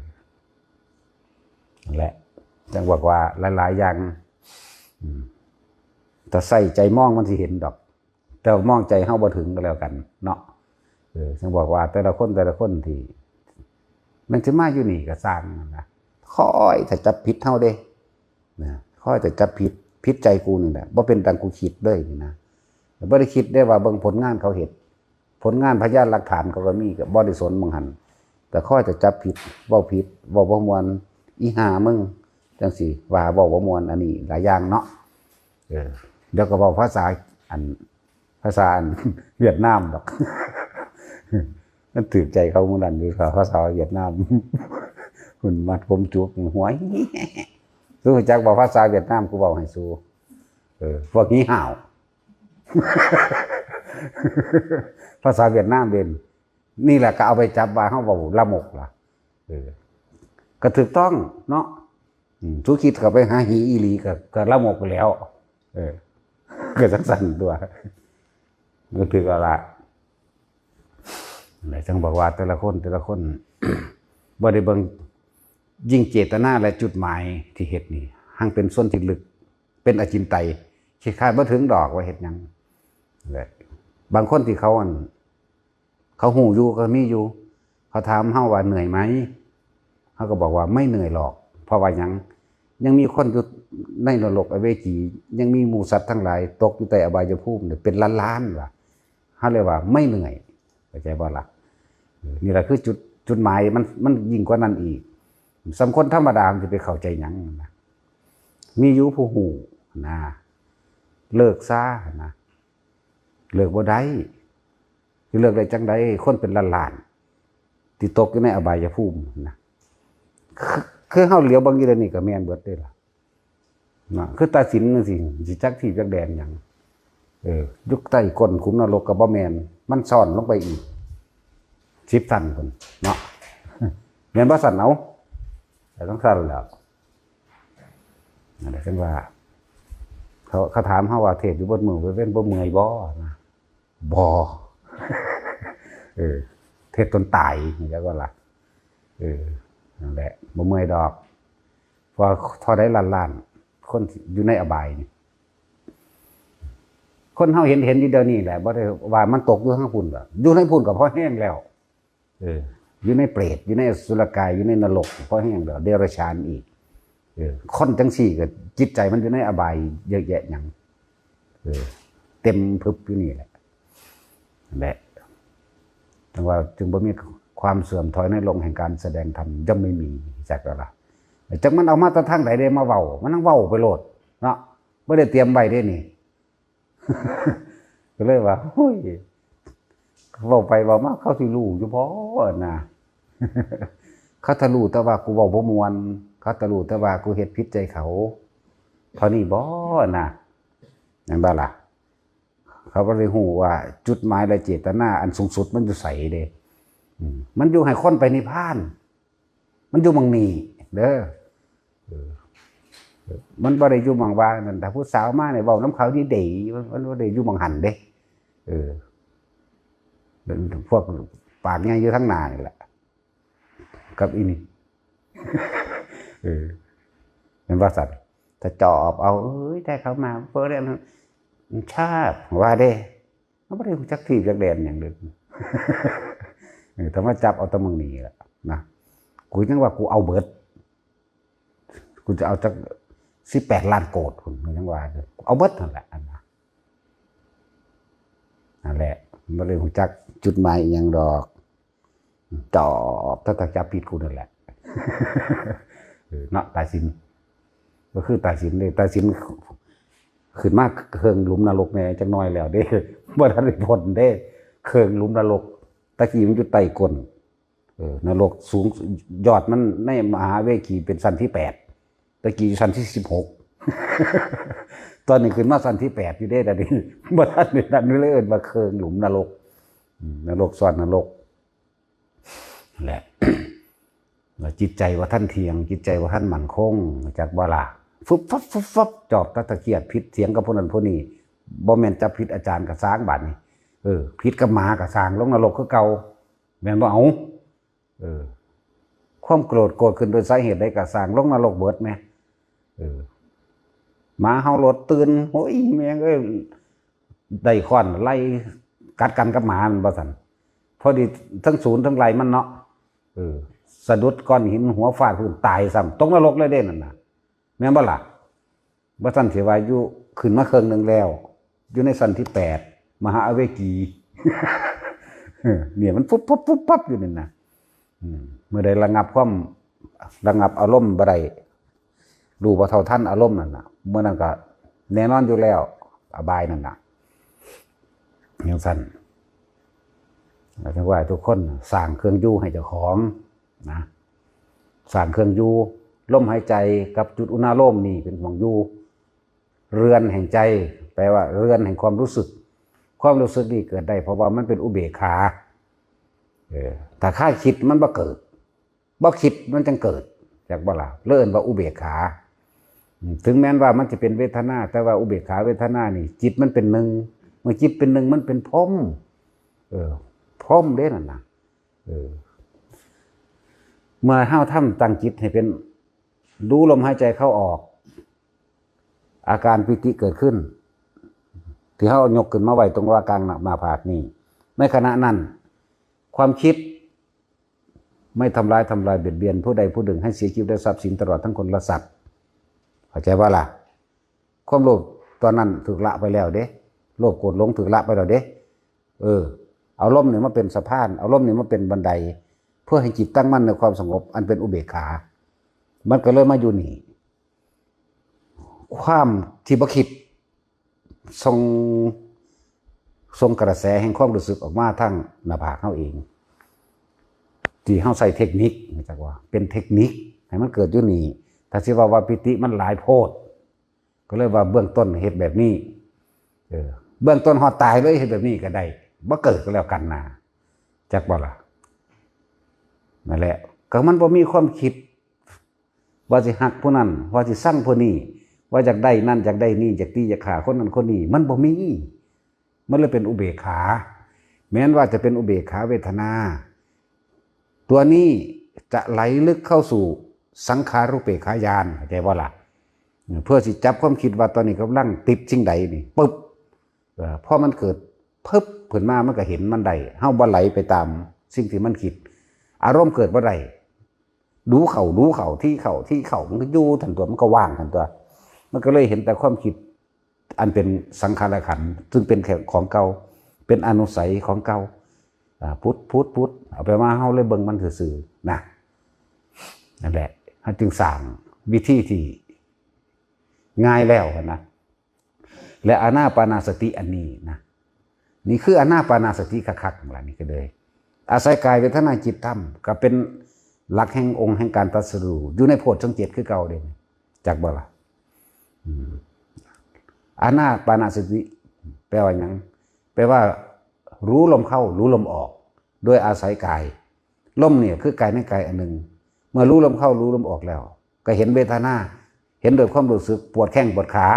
นั่นแหละ จังบอกว่าหลายๆอย่าง อืม ถ้าใส่ใจมองมันสิเห็นดอก แต่มองใจเฮาบ่ถึงก็แล้วกันเนาะ เออ จังบอกว่าแต่ละคนแต่ละคนที่ มันสิมาอยู่นี่ก็ซ่างนั่นนะ คอยแต่จับผิดเฮาเด้ นะ คอยแต่จับผิด ผิดใจกูนี่แหละ บ่เป็นดังกูคิดเลยนี่นะ บ่ได้คิดได้ว่าเบิ่งผลงานเขาเฮ็ด ผลงานพยานหลักฐานเขาก็มี ก็บ่ได้สนหม่องหั่น แต่คอยแต่จับผิด เว้าผิด เว้าบ่ม่วน อีห่ามึง จังซี่ ว่าเว้าบ่ม่วน อันนี้หลายอย่างเนาะ เออ เดี๋ยวก็เว้าภาษาอัน ภาษาอัน เวียดนามดอก มันถืกใจเขามื้อนั้นอยู่ ภาษาเวียดนาม คุณมัดผมจุกหัว รู้จักบ่ภาษาเวียดนาม กูเว้าให้สู เออ พวกนี้ห่าว ภาษาเวียดนามเด่น นี่แหละก็เอาไปจับว่าเฮาเว้าละมกล่ะ เออ ก็ถูกต้องเนาะ อืม ทุกคิดก็ไปหาหีอีหลีก็ ก็ละมกไปแล้ว เออ ก็จังซั่นตัว ก็ถือเอาละ นั่นแหละจังบอกว่าแต่ละคน แต่ละคน บ่ได้เบิ่ง ยิ่งเจตนาและจุดหมายที่เฮ็ดนี่ หังเป็นส่วนที่ลึก เป็นอจินไตย คิดคาดบ่ถึงดอกว่าเฮ็ดหยัง และบางคนที่เขาอัน เขาฮู้อยู่ก็มีอยู่ เขาถามเฮาว่าเหนื่อยไหม เฮาก็บอกว่าไม่เหนื่อยหรอก เพราะว่าหยัง ยังมีคนอยู่ในนรกอเวจี ยังมีหมู่สัตว์ทั้งหลายตกอยู่ใต้อบายภูมิเนี่ยเป็นล้านๆ ว่ะ เฮาเลยว่าไม่เหนื่อย เข้าใจบ่ล่ะ เออ นี่แหละคือจุด จุดหมายมัน มันยิ่งกว่านั้นอีก สำหรับคนธรรมดามันสิไปเข้าใจหยังนะ มีอยู่ผู้ฮู้นะ เลิกซะนะ เลิกบ่ได้ สิเลิกได้จังใด คนเป็นล้านๆ ที่ตกอยู่ในอบายภูมินะ คือ คือเฮาเหลียวเบิ่งอยู่เดี๋ยวนี้ก็แม่นเบิดเด้ล่ะ นะ คือตาสินจังซี่ สิจักที่จักแดนหยัง เออ อยู่ใต้ก้นขุมนรกก็บ่แม่น มันซ่อนลงไปอีก สิบชั้นพุ้นเนาะ แม่นบ่ซั่น เอา แต่ต้องซั่นแหล้ว นั่นแหละจังว่า เขา เขาถามเฮาว่าเทศน์อยู่เบิดมื้อเบิดเว็นบ่เมื่อยบ่นะ บ่ เออ เทศน์ตนตาย เข้าใจบ่ล่ะ เออ นั่นแหละ บ่เมื่อยดอก เพราะเท่าใดล้านๆ คนอยู่ในอบายนี่ คนเฮาเห็น เห็นอยู่เดี๋ยวนี้แหละ บ่ได้ว่ามันตกอยู่ทางพุ้นดอก อยู่ในพุ้นก็พอแฮงแล้ว เออ อยู่ในเปรต อยู่ในอสุรกาย อยู่ในนรก พอแฮงแล้ว เดรัจฉานอีก เออ คนจังซี่ก็จิตใจมันอยู่ในอบายเยอะแยะหยัง เออ เต็มพึบอยู่นี่แหละ นั่นแหละ จังว่าจึงบ่มีความเสื่อมถอยในโลกแห่งการแสดงธรรม ย่อมไม่มี จักแล้วล่ะ จักมันเอามาแต่ทางใดเด้มาเว้า มันนั่งเว้าไปโลดเนาะ บ่ได้เตรียมไว้เด้นี่ ก็เลยว่า โอ้ย เว้าไปเว้ามา เขาสิรู้อยู่บ่นะ เขาถ้ารู้แต่ว่ากูเว้าบ่ม่วน เขาถ้ารู้แต่ว่ากูเฮ็ดผิดใจเขา เท่านี้บ่นะ แม่นบ่ล่ะ เขาบ่ได้ฮู้ว่าจุดหมายและเจตนาอันสูงสุดมันอยู่ไสเด้ อืม มันอยู่ให้คนไปนิพพาน มันอยู่หม่องนี้เด้อ เออ มันบ่ได้อยู่หม่องว่านั่น ถ้าผู้สาวมาเนี่ยเว้านำเขาดีๆ มัน มันบ่ได้อยู่หม่องหั่นเด้ เออ เป็นพวกปากใหญ่อยู่ทางหน้านี่แหละ กับอีนี่ เออ แม่นว่าซั่น ถ้าจอบเอา เอ้ย ได้เขามา เพิ่นเนี่ยมันชอบ ว่าเด้ มันบ่ได้รู้จักที่จักแดนหยังเลย เออ ถ้ามาจับเอาแต่หม่องนี้ล่ะนะ กูยังว่ากูเอาเบิด กูจะเอาจักสิบแปดล้านโกดพุ้น กูยังว่า เอาเบิดนั่นแหละ อันน่ะ นั่นแหละ บ่ได้รู้จักจุดหมายอิหยังดอก จอบ ถ้า ถ้าจับผิดกูนั่นแหละ เออ เนาะ ตาสิน ก็คือตาสินเด้ ตาสิน ขึ้นมาเคิงหลุมนรกแหน่จักหน่อยแล้วเด้ บ่ทันได้พ้นเด้ เคิงหลุมนรก ตะกี้มันอยู่ใต้ก้น เออ นรกสูง ยอดมันในมหาเวขีเป็นชั้นที่แปด ตะกี้อยู่ชั้นที่สิบหก ตอนนี้ขึ้นมาชั้นที่แปดอยู่เด้ ตอนนี้ บ่ทันได้นั่นเลย เอิ้นว่าเคิงหลุมนรก อืม นรกซ้อนนรก นั่นแหละ แล้วจิตใจบ่ทันเที่ยง จิตใจบ่ทันมั่นคง จักบ่ล่ะ ฟึบฟับ ฟึบฟับ จอบตะเขียด ผิดเถียงกับผู้นั้นผู้นี้ บ่แม่นจับผิดอาจารย์ก็ซ่างบาดนี้ เออ ผิดกับหมาก็ซ่าง ลงนรกคือเก่า แม่นบ่ เอา เออ ความโกรธ โกรธขึ้นโดยสาเหตุใดก็ซ่าง ลงนรกเบิดแหม เออ หมาเห่าโลดตื่น โอ้ย แม่งเอ้ย ได้ค้อนไล่กัดกันกับหมามัน ว่าซั่น พอดีทั้งศูนย์ทั้งไล่มันเนาะ เออ สะดุดก้อนหินหัวฟาดพื้นตายซ้ำ ตกนรกเลยเด้นั่นน่ะ แม่นบ่ล่ะ บ่ทันสิว่าอยู่ ขึ้นมาเคิงหนึ่งแล้ว อยู่ในชั้นที่แปด มหาอเวจี เออ เนี่ยมันปุ๊บปั๊บปุ๊บปั๊บอยู่นี่นะ อืม เมื่อใดระงับความ ระงับอารมณ์บ่ได้ รู้บ่เท่าทันอารมณ์นั่นน่ะ เมื่อนั้นก็แน่นอนอยู่แล้ว อบายนั่นน่ะ จังซั่น แล้วจังว่าทุกคนสร้างเครื่องอยู่ให้เจ้าของนะ สร้างเครื่องอยู่ ลมหายใจกับจุดอุณาโลมนี่เป็นหม่องอยู่ เรือนแห่งใจ แปลว่าเรือนแห่งความรู้สึก ความรู้สึกนี่เกิดได้เพราะว่ามันเป็นอุเบกขา เออ ถ้าคลายคิดมันบ่เกิด บ่คิดมันจั่งเกิด จักบ่ล่ะ เลยเอิ้นว่าอุเบกขา อืม ถึงแม้นว่ามันจะเป็นเวทนา แต่ว่าอุเบกขาเวทนานี่ จิตมันเป็นหนึ่ง เมื่อจิตเป็นหนึ่งมันเป็นพรหม เออ พรหมเด้นั่นน่ะ เออ เมื่อเฮาทำตั้งจิตให้เป็น รู้ลมหายใจเข้าออก อาการปีติเกิดขึ้น ที่เฮายกขึ้นมาไว้ตรงว่ากลางหน้าผากนี่ ในขณะนั้น ความคิด ไม่ทำร้ายทำลายเบียดเบียนผู้ใดผู้หนึ่งให้เสียชีวิตและทรัพย์สินตลอดทั้งคนและสัตว์ เข้าใจบ่ล่ะ ความโลภตอนนั้นถูกละไปแล้วเด้ โลภโกรธหลงถูกละไปแล้วเด้ เออ เอาลมนี่มาเป็นสะพาน เอาลมนี่มาเป็นบันได เพื่อให้จิตตั้งมั่นในความสงบ อันเป็นอุเบกขา มันก็เลยมาอยู่นี่ ความที่บ่คิด ส่ง ส่งกระแสแห่งความรู้สึกออกมาทางหน้าผากเฮาเอง ที่เฮาใช้เทคนิค จักว่า เป็นเทคนิค ให้มันเกิดอยู่นี่ ถ้าสิว่าว่าปีติมันหลายโพด ก็เลยว่าเบื้องต้นเฮ็ดแบบนี้ เออ เบื้องต้นฮอดตายเลยเฮ็ดแบบนี้ก็ได้ บ่เกิดก็แล้วกันนะ จักบ่ล่ะ นั่นแหละ ก็มันบ่มีความคิด ว่าสิฮักผู้นั้น ว่าสิซังผู้นี้ ว่าอยากได้นั่นอยากได้นี่ อยากตีอยากฆ่าคนนั้นคนนี้ มันบ่มี มันเลยเป็นอุเบกขา แม้นว่าจะเป็นอุเบกขาเวทนา ตัวนี้จะไหลลึกเข้าสู่สังขารูปเปกขาญาณ เข้าใจบ่ล่ะ เพื่อสิจับความคิดว่าตอนนี้กำลังติดสิ่งใดนี่ ปึ๊บ เอ่อ พอมันเกิดปึ๊บขึ้นมา มันก็เห็นมันได้ เฮาบ่ไหลไปตามสิ่งที่มันคิด อารมณ์เกิดบ่ได้ ดูเข้า ดูเข้า ที่เข้า ที่เข้า มันก็อยู่ทันตัว มันก็ว่างทันตัว มันก็เลยเห็นแต่ความคิด อันเป็นสังขารขันธ์ ซึ่งเป็นแค่ของเก่า เป็นอนุสัยของเก่า อ่า พุทธ พุทธ พุทธ เอาไปมา เฮาเลยเบิ่งมันซื่อๆ นะ นั่นแหละ เฮาจึงสร้างวิธีที่ง่ายแล้วนะ และอานาปานาสติอันนี้นะ นี่คืออานาปานาสติคักๆ นั่นล่ะ นี่ก็เลย อาศัยกายเวทนาจิตธรรม ก็เป็นหลักแห่งองค์แห่งการตรัสรู้ อยู่ในโพชฌงค์เจ็ดคือเก่าเด้ จักบ่ล่ะ อืม อานาปานาสติ แปลว่าหยัง แปลว่า รู้ลมเข้า รู้ลมออก โดยอาศัยกาย ลมเนี่ยคือกายในกายอันหนึ่ง เมื่อรู้ลมเข้า รู้ลมออกแล้ว ก็เห็นเวทนา เห็นโดยความรู้สึกปวดแข้งปวดขา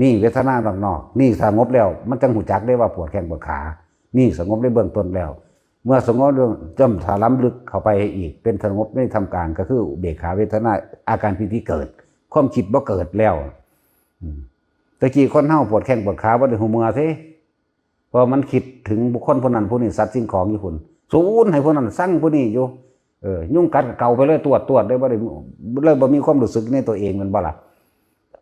นี่เวทนานอกๆ นี่สงบแล้ว มันจั่งฮู้จักได้ว่าปวดแข้งปวดขา นี่สงบในเบื้องต้นแล้ว เมื่อสงบเรื่องจำถ้าล้ำลึกเข้าไปอีก เป็นสงบในท่ามกลาง ก็คืออุเบกขาเวทนา อาการปีติเกิด ความคิดบ่เกิดแล้ว อืม แต่กี้คนเฮาปวดแข้งปวดขาบ่ได้ฮู้เมื่อเด้ เพราะมันคิดถึงบุคคลผู้นั้นผู้นี้ สัตว์สิ่งของอยู่พุ้น สูนให้ผู้นั้น ซังผู้นี้อยู่ เออ ยุงกัดก็เกาไปเลย ตวดตวดเลย บ่ได้ เลยบ่มีความรู้สึกในตัวเอง แม่นบ่ล่ะ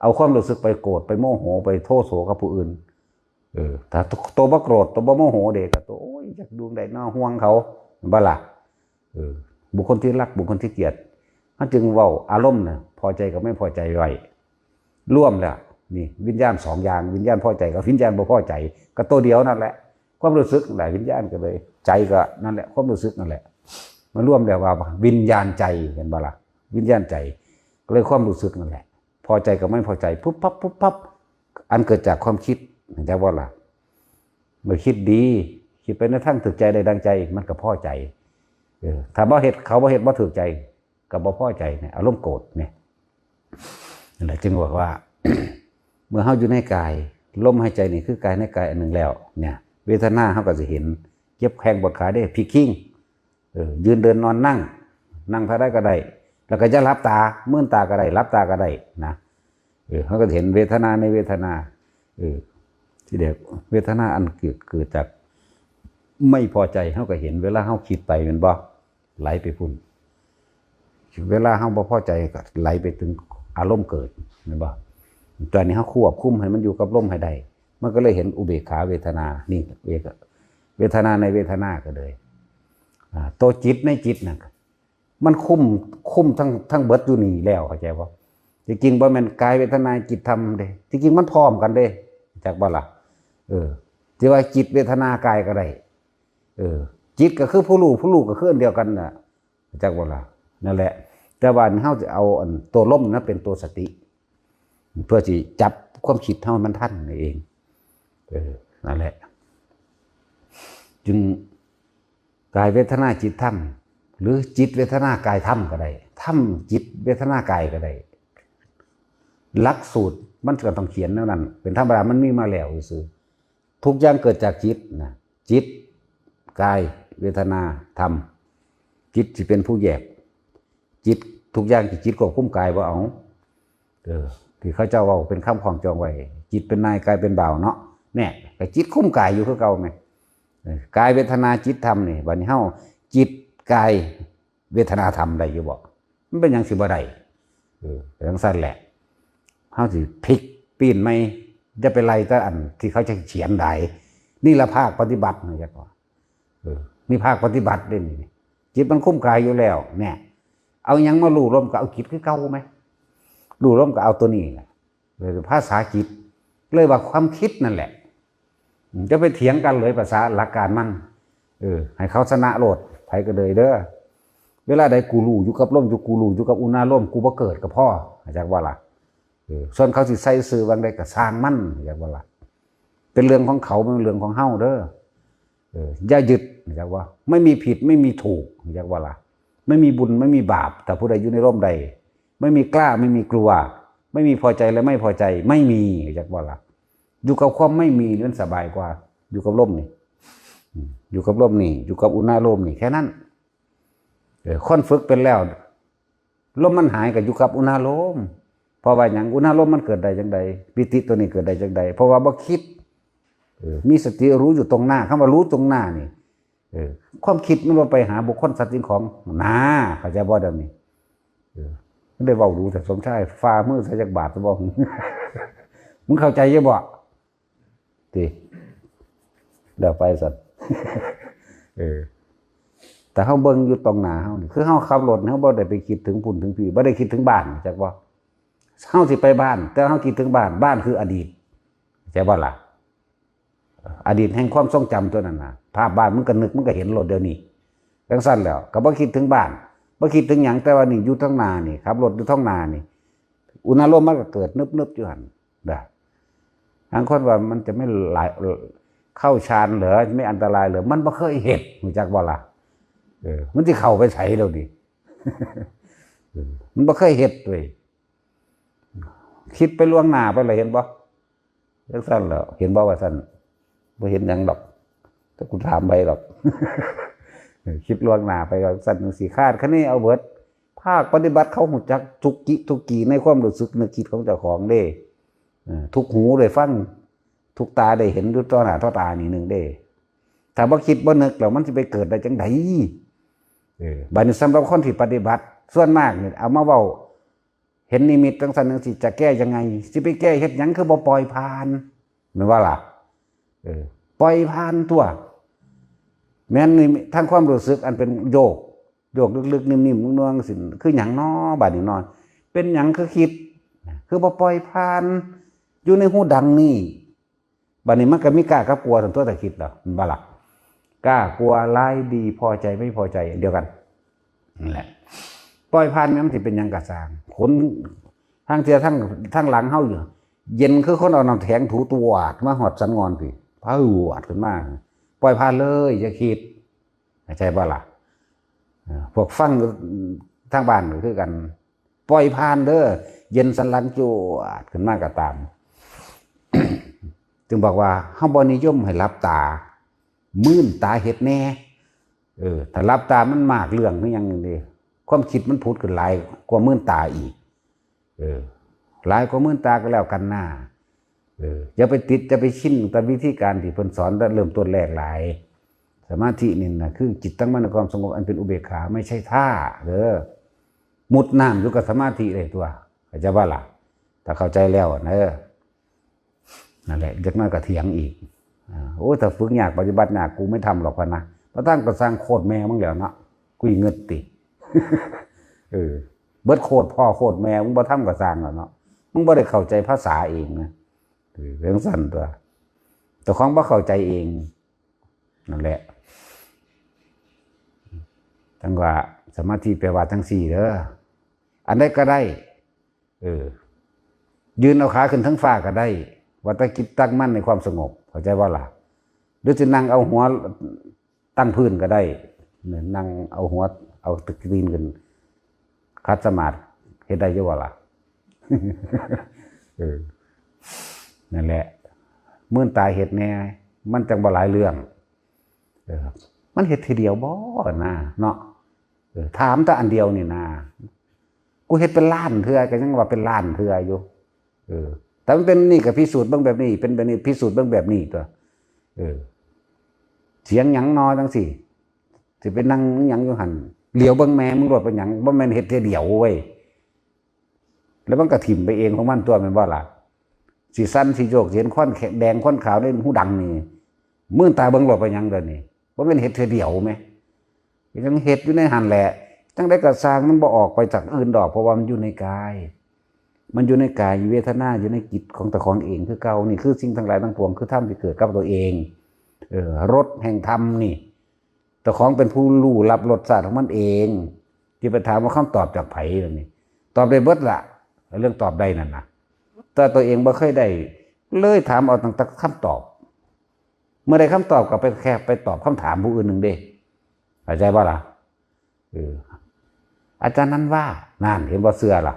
เอาความรู้สึกไปโกรธ ไปโมโห ไปโทโสกับผู้อื่น เออ ถ้าตัวบ่โกรธ ตัวบ่โมโหเด้ ก็ตัว โอ้ย อยากดวงใดน้อ ห่วงเขา แม่นบ่ล่ะ เออ บุคคลที่รัก บุคคลที่เกลียด มันจึงเว้าอารมณ์น่ะ พอใจกับไม่พอใจไว้ รวมแล้ว นี่วิญญาณสองอย่าง วิญญาณพอใจกับวิญญาณบ่พอใจ ก็ตัวเดียวนั่นแหละ ความรู้สึกนั่นแหละวิญญาณก็เลย ใจก็นั่นแหละ ความรู้สึกนั่นแหละ มารวมแล้วว่าวิญญาณใจ เห็นบ่ล่ะ วิญญาณใจ ก็เลยความรู้สึกนั่นแหละ พอใจกับไม่พอใจ ปุ๊บปั๊บ ปุ๊บปั๊บ อันเกิดจากความคิด เห็นบ่ล่ะ เมื่อคิดดี คิดไปในทางถูกใจได้ดังใจ มันก็พอใจ เออ ถ้าบ่เฮ็ด เขาบ่เฮ็ด บ่ถูกใจ ก็บ่พอใจเนี่ย อารมณ์โกรธเนี่ย นั่นแหละจึงบอกว่า เมื่อเฮาอยู่ในกาย ลมหายใจนี่คือกายในกายอันหนึ่งแล้ว เนี่ย เวทนาเฮาก็สิเห็น เจ็บแข้งปวดขาเด้ พลิกคิง เออ ยืนเดินนอนนั่ง นั่งเท่าใดก็ได้ แล้วก็อย่าหลับตา มืนตาก็ได้ หลับตาก็ได้นะ เออ เฮาก็เห็นเวทนาในเวทนา เออ ทีเดียว เวทนาอันเกิด เกิดจากไม่พอใจ เฮาก็เห็นเวลาเฮาคิดไป แม่นบ่ ไหลไปพุ้น เวลาเฮาบ่พอใจก็ไหลไปถึงอารมณ์เกิด แม่นบ่ ตอนนี้เฮาควบคุมให้มันอยู่กับลมให้ได้ มันก็เลยเห็นอุเบกขาเวทนา นี่ เวท- เวทนาในเวทนาก็เลย อ่า ตัวจิตในจิตน่ะ มันคุม คุมทั้ง ทั้งเบิดอยู่นี่แล้ว เข้าใจบ่ ที่จริงบ่แม่นกายเวทนาจิตธรรมเด้ ที่จริงมันพร้อมกันเด้ จักบ่ล่ะ เออ ที่ว่าจิตเวทนากายก็ได้ เออ จิตก็คือผู้รู้ ผู้รู้ก็คืออันเดียวกันน่ะ จักบ่ล่ะ นั่นแหละ แต่ว่าเฮาสิเอาอันตัวลมนะเป็นตัวสติ เพื่อสิจับความคิดเฮามันทันนั่นเอง เออ นั่นแหละ จึง กายเวทนาจิตธรรม หรือจิตเวทนากายธรรมก็ได้ ธรรมจิตเวทนากายก็ได้ หลักสูตรมันก็ต้องเขียนแนวนั้น เป็นธรรมดา มันมีมาแล้วซื่อๆ ทุกอย่างเกิดจากจิตนะ จิต กาย เวทนา ธรรม จิตสิเป็นผู้แยก จิต ทุกอย่างที่จิตควบคุมกายบ่เอา เออ ที่เขาเจ้าเว้าเป็นคำคล้องจองไว้ จิตเป็นนายกายเป็นบ่าวเนาะ เนี่ย ก็จิตคุมกายอยู่คือเก่าแหม เออ กายเวทนาจิตธรรมนี่ บัดนี้เฮาจิตกายเวทนาธรรมได้อยู่บ่ มันเป็นหยังสิบ่ได้ เออ เป็นจั่งซั่นแหละ เฮาสิพลิกปีนใหม่ อย่าไปไล่แต่อันที่เขาจะเขียนได้ นี่ละภาคปฏิบัตินะจักว่า เออ นี่ภาคปฏิบัติเด้นี่ จิตมันคุมกายอยู่แล้ว เนี่ย เอาหยังมาลู่ลมก็เอาจิตคือเก่าไหม ลู่ลมก็เอาตัวนี้แหละ เลยภาษาจิต เลยว่าความคิดนั่นแหละ จะไปเถียงกันเลยภาษาหลักการมัน เออ ให้เขาชนะโลด ไผก็เลยเด้อ เวลาใดกูรู้อยู่กับลม อยู่กูรู้อยู่กับอุณาโลม กูบ่เกิดก็พอ เข้าใจบ่ล่ะ เออ ส่วนเขาสิใส่ชื่อว่าใดก็ช่างมัน เข้าใจบ่ล่ะ เป็นเรื่องของเขา เป็นเรื่องของเฮาเด้อ เออ อย่ายึด เข้าใจบ่ ไม่มีผิด ไม่มีถูก เข้าใจบ่ล่ะ ไม่มีบุญ ไม่มีบาป ถ้าผู้ใดอยู่ในลมใด ไม่มีกล้า ไม่มีกลัว ไม่มีพอใจและไม่พอใจ ไม่มี เข้าใจบ่ล่ะ อยู่กับความไม่มีนี่มันสบายกว่า อยู่กับลมนี่ อืม อยู่กับลมนี่ อยู่กับอุณาโลมนี่ แค่นั้น เออ คนฝึกเป็นแล้ว ลมมันหายก็อยู่กับอุณาโลม เพราะว่าหยัง อุณาโลมมันเกิดได้จังใด ปีติตัวนี้เกิดได้จังใด เพราะว่าบ่คิด เออ มีสติรู้อยู่ตรงหน้า คำว่ารู้ตรงหน้านี่ เออ ความคิดมันบ่ไปหาบุคคลสัตว์สิ่งของ นะ เข้าใจบ่เดี๋ยวนี้ เออ มันได้เว้ารู้แต่สมชาย ฝ่ามือใส่จักบาทซะบ่ มึงเข้าใจอยู่บ่ ติ เดี๋ยวไปสั่น เออ แต่เฮาเบิ่งอยู่ตรงหน้าเฮานี่ คือเฮาขับรถ เฮาบ่ได้ไปคิดถึงพุ่นถึงพี้ บ่ได้คิดถึงบ้าน จักบ่ เฮาสิไปบ้าน แต่เฮาคิดถึงบ้าน บ้านคืออดีต ใช่บ่ล่ะ อดีตแห่งความทรงจำตัวนั้นน่ะ ภาพบ้านมันก็นึก มันก็เห็นโลดเดี๋ยวนี้ จั่งซั่นแล้ว ก็บ่คิดถึงบ้าน บ่คิดถึงหยัง แต่ว่านี่อยู่ทางหน้านี่ ขับรถอยู่ทางหน้านี่ อุณาโลมมันก็เกิดนึบๆอยู่หั่น นะ บางคนว่ามันจะไม่หลาย เข้าฌานเหรอ ไม่อันตรายเหรอ มันบ่เคยเฮ็ด รู้จักบ่ล่ะ เออ มันสิเข้าไปไสแล้วนี่ เออ มันบ่เคยเฮ็ดเว้ย คิดไปล่วงหน้าไปเลย เห็นบ่ จั่งซั่นแล้ว เห็นบ่ว่าซั่น บ่เห็นหยังดอก แต่กูถามไปดอก เออ คิดล่วงหน้าไปว่าซั่นจั่งซี้ คาดคะเนเอาเบิด ภาคปฏิบัติเขาฮู้จักทุกกิทุกกีในความรู้สึกนึกคิดของเจ้าของเด้ เออ ทุกหูได้ฟัง ทุกตาได้เห็นอยู่ต่อหน้าต่อตานี่หนึ่งเด้ ถ้าบ่คิดบ่นึกแล้วมันสิไปเกิดได้จังใด เออ บัดนี้สำหรับคนที่ปฏิบัติ ส่วนมากนี่เอามาเว้า เห็นนิมิตจั่งซั่นจั่งซี้ จะแก้ยังไง สิไปแก้เฮ็ดหยัง คือบ่ปล่อยผ่าน แม่นบ่ล่ะ เออ ปล่อยผ่านตัว แม่นนี่ทางความรู้สึกอันเป็นโยก โยกลึกๆ นิ่มๆ นวลๆ สิ คือหยังน้อ บัดนี้น้อ เป็นหยังคือคิด คือบ่ปล่อยผ่าน อยู่ในฮูดังนี่ บัดนี้มันก็มีกล้ากับกลัวซั่นตัว ถ้าคิดแล้ว แม่นบ่ล่ะ กล้ากลัว ร้ายดี พอใจไม่พอใจ อันเดียวกัน นั่นแหละ ปล่อยผ่านแม่นมันสิเป็นหยังกะซ่าง ขน ทางเทื่อทาง ทางหลังเฮาอยู่ เย็นคือคนเอาน้ำแข็งถูตวาดมาฮอดสันงอนพี้ พรวดขึ้นมา ปล่อยผ่านเลย อย่าคิด เข้าใจบ่ล่ะ เออ พวกฟังทางบ้านก็คือกัน ปล่อยผ่านเด้อ เย็นสันหลังจวดขึ้นมาก็ตาม จึงบอกว่าเฮาบ่นิยมให้หลับตา มืนตาเฮ็ดแหน่ เออ ถ้าหลับตามันมากเรื่องคือหยังนี่ ความคิดมันผุดขึ้นหลายกว่ามืนตาอีก เออ หลายกว่ามืนตาก็แล้วกันหน้า เออ อย่าไปติด อย่าไปชินกับวิธีการที่เพิ่นสอนแต่เริ่มต้นแรกหลาย สมาธินี่นะ คือจิตตั้งมั่นในความสงบอันเป็นอุเบกขา ไม่ใช่ท่าเด้อ มุดน้ำอยู่กับสมาธิเลยตัว เข้าใจบ่ล่ะ ถ้าเข้าใจแล้วนะ เออ นั่นแหละ จักหน่อยก็เถียงอีก อ่า โอ้ย ถ้าฝึกยาก ปฏิบัติยาก กูไม่ทำหรอกพะนะ พระท่านก็สร้างโคตรแม่มึงแล้วเนาะ กูอีเงิดติ เออ เบิดโคตรพ่อโคตรแม่มึง บ่ทำก็สร้างแล้วเนาะ มึงบ่ได้เข้าใจภาษาเองนะ เออ เรื่องสั้นตัว แต่ของบ่เข้าใจเอง นั่นแหละ จั่งว่าสมาธิแปลว่าจั่งซี่เด้อ อันใดก็ได้ เออ ยืนเอาขาขึ้นทั้งฟ้าก็ได้ ว่าแต่จิตตั้งมั่นในความสงบ เข้าใจบ่ล่ะ หรือสินั่งเอาหัวตั้งพื้นก็ได้ เนี่ยนั่งเอาหัว เอาตะกรีนขึ้น ขัดสมาธิเฮ็ดได้อยู่บ่ล่ะ เออ นั่นแหละ มื่นตาเฮ็ดแหน่ มันจั่งบ่หลายเรื่อง เออ มันเฮ็ดทีเดียวบ่นะเนาะ เออ ถามแต่อันเดียวนี่นะ กูเฮ็ดเป็นล้านเทื่อก็ยังว่าเป็นล้านเทื่ออยู่ เออ แต่มันเป็นนี่ก็พิสูจน์เบิ่งแบบนี้ เป็นแบบนี้พิสูจน์เบิ่งแบบนี้ตัว เออ เสียงหยังนอจังซี่ สิไปนั่งหยังอยู่หั่น เหลียวเบิ่งแม่มึงโลดเป็นหยัง บ่แม่นเฮ็ดเทื่อเดียวเว้ย แล้วมันก็ถิ่มไปเองของมันตัว แม่นบ่ล่ะ สิสั่นสิโยก สิเห็นควันแดงควันขาวในหูดังนี่ มื่นตาเบิ่งโลดเป็นหยังเดี๋ยวนี้ บ่แม่นเฮ็ดเทื่อเดียวแหม ยังเฮ็ดอยู่ในหั่นแหละ จั่งใดก็ซ่าง มันบ่ออกไปจากอื่นดอก เพราะว่ามันอยู่ในกาย มันอยู่ในกาย อยู่เวทนา อยู่ในจิตของเจ้าของเองคือเก่า นี่คือสิ่งทั้งหลายทั้งปวง คือธรรมที่เกิดกับตัวเอง เออ รสแห่งธรรมนี่ เจ้าของเป็นผู้รู้รับรสชาติของมันเอง ที่ไปถามว่าคำตอบจากไผล่ะนี่ ตอบได้เบิดละ เรื่องตอบได้นั่นนะ แต่ตัวเองบ่เคยได้ เลยถามเอาตั้งแต่คำตอบ เมื่อได้คำตอบก็ไปแค่ไปตอบคำถามผู้อื่นหนึ่งเด้ เข้าใจบ่ล่ะ เออ อาจารย์นั้นว่า นั่น เห็นบ่ เชื่อล่ะ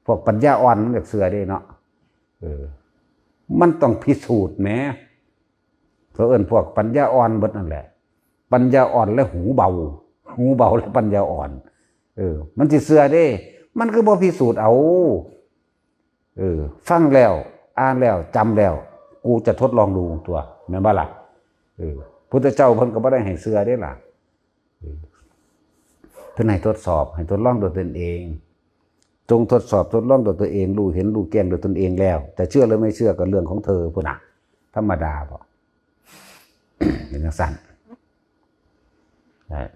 พวกปัญญาอ่อนมันอยากเชื่อเด้เนาะ เออ มันต้องพิสูจน์แหม เขาเอิ้นพวกปัญญาอ่อนเบิดนั่นแหละ ปัญญาอ่อนและหูเบา หูเบาและปัญญาอ่อน เออ มันสิเชื่อเด้ มันคือบ่พิสูจน์เอา เออ ฟังแล้ว อ่านแล้ว จำแล้ว กูจะทดลองดูตัว แม่นบ่ล่ะ เออ พุทธเจ้าเพิ่นก็บ่ได้ให้เชื่อเด้ล่ะ เออ เพิ่นให้ทดสอบ ให้ทดลองด้วยตนเอง จงทดสอบทดลองด้วยตัวเอง รู้เห็นรู้แจ้งด้วยตนเองแล้ว จะเชื่อหรือไม่เชื่อก็เรื่องของเธอพุ้นน่ะ ธรรมดาบ่ เป็นจั่งซั่น นะ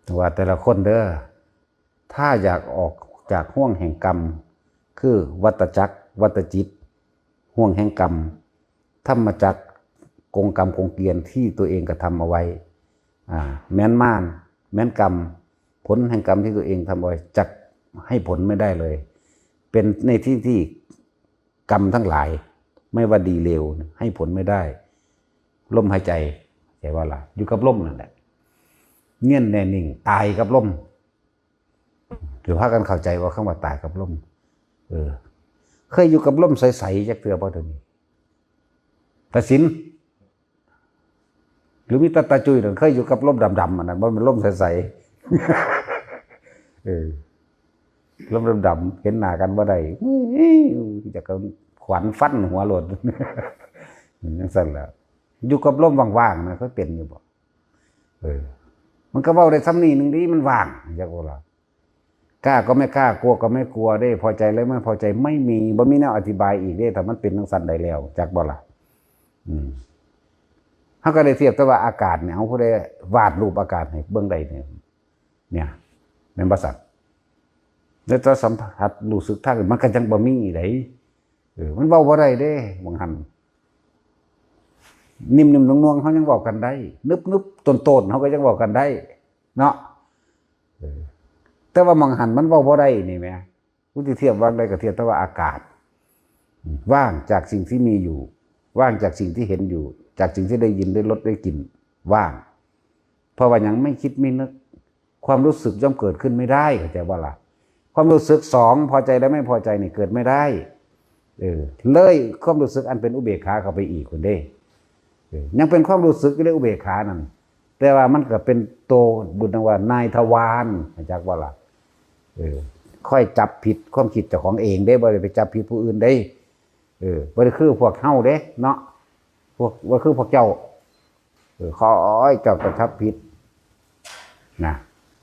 แต่ว่าแต่ละคนเด้อ ถ้าอยากออกจากห้วงแห่งกรรม คือวัฏจักร วัฏจิต ห้วงแห่งกรรม ธรรมจักร กงกรรมกงเกวียนที่ตัวเองกระทำเอาไว้ อ่า แม้นม่าน แม้นกรรม ผลแห่งกรรมที่ตัวเองทำเอาไว้ จักให้ผลไม่ได้เลย เป็นในที่ที่กรรมทั้งหลาย ไม่ว่าดีเลว ให้ผลไม่ได้ ลมหายใจ เข้าใจบ่ล่ะ อยู่กับลมนั่นแหละ เนียนแน่นิ่ง ตายกับลม หรือพากันเข้าใจว่าคำว่าตายกับลม เออ เคยอยู่กับลมใสๆ จักเทื่อบ่เดี๋ยวนี้ ตาสิน หรือมีตาตาจุยนั่น เคยอยู่กับลมดำๆ อันนั้น บ่แม่นลมใสๆ เออ ลมดำๆ เห็นหน้ากันบ่ได้ จักขวานฟันหัวโลด จั่งซั่นแหละ อยู่กับลมว่างๆ นะ เคยเป็นอยู่บ่ เออ มันก็เว้าได้ส่ำนี้หนึ่งเด้ มันว่าง จักว่าล่ะ กล้าก็ไม่กล้า กลัวก็ไม่กลัวเด้ พอใจและไม่พอใจไม่มี บ่มีแนวอธิบายอีกเด้ ถ้ามันเป็นจั่งซั่นได้แล้ว จักบ่ล่ะ อืม เฮาก็ได้เทียบแต่ว่าอากาศเนี่ย เอาผู้ใดวาดรูปอากาศให้เบิ่งได้เนี่ย เนี่ย แม่นบ่ซั่น แล้วแต่สัมผัสรู้สึกทาง มันก็ยังบ่มีได๋ เออ มันเว้าบ่ได้เด้ บางหั่น นิ่มๆ นวลๆ เฮายังเว้ากันได้ นึบๆ ต้นๆ เฮาก็ยังเว้ากันได้ เนาะ เออ แต่ว่าบางหั่นมันเว้าบ่ได้นี่แหม กูสิเทียบว่าใด๋ก็เทียบแต่ว่าอากาศ ว่างจากสิ่งที่มีอยู่ ว่างจากสิ่งที่เห็นอยู่ จากสิ่งที่ได้ยิน ได้รส ได้กลิ่น ว่าง เพราะว่ายังไม่คิดไม่นึก ความรู้สึกย่อมเกิดขึ้นไม่ได้ เข้าใจบ่ล่ะ ความรู้สึกสอง พอใจและไม่พอใจนี่เกิดไม่ได้ เออ เลยความรู้สึกอันเป็นอุเบกขาเข้าไปอีกพุ้นเด้ เออ ยังเป็นความรู้สึกอยู่ในอุเบกขานั่น แต่ว่ามันก็เป็นโต บุญว่า นายทวาร เข้าใจบ่ล่ะ เออ ค่อยจับผิดความคิดเจ้าของเองเด้ บ่ได้ไปจับผิดผู้อื่นเด้ เออ บ่ได้คือพวกเฮาเด้ เนาะ พวก บ่คือพวกเจ้า เออ เขา โอ๊ย เจ้าก็จับผิด นะ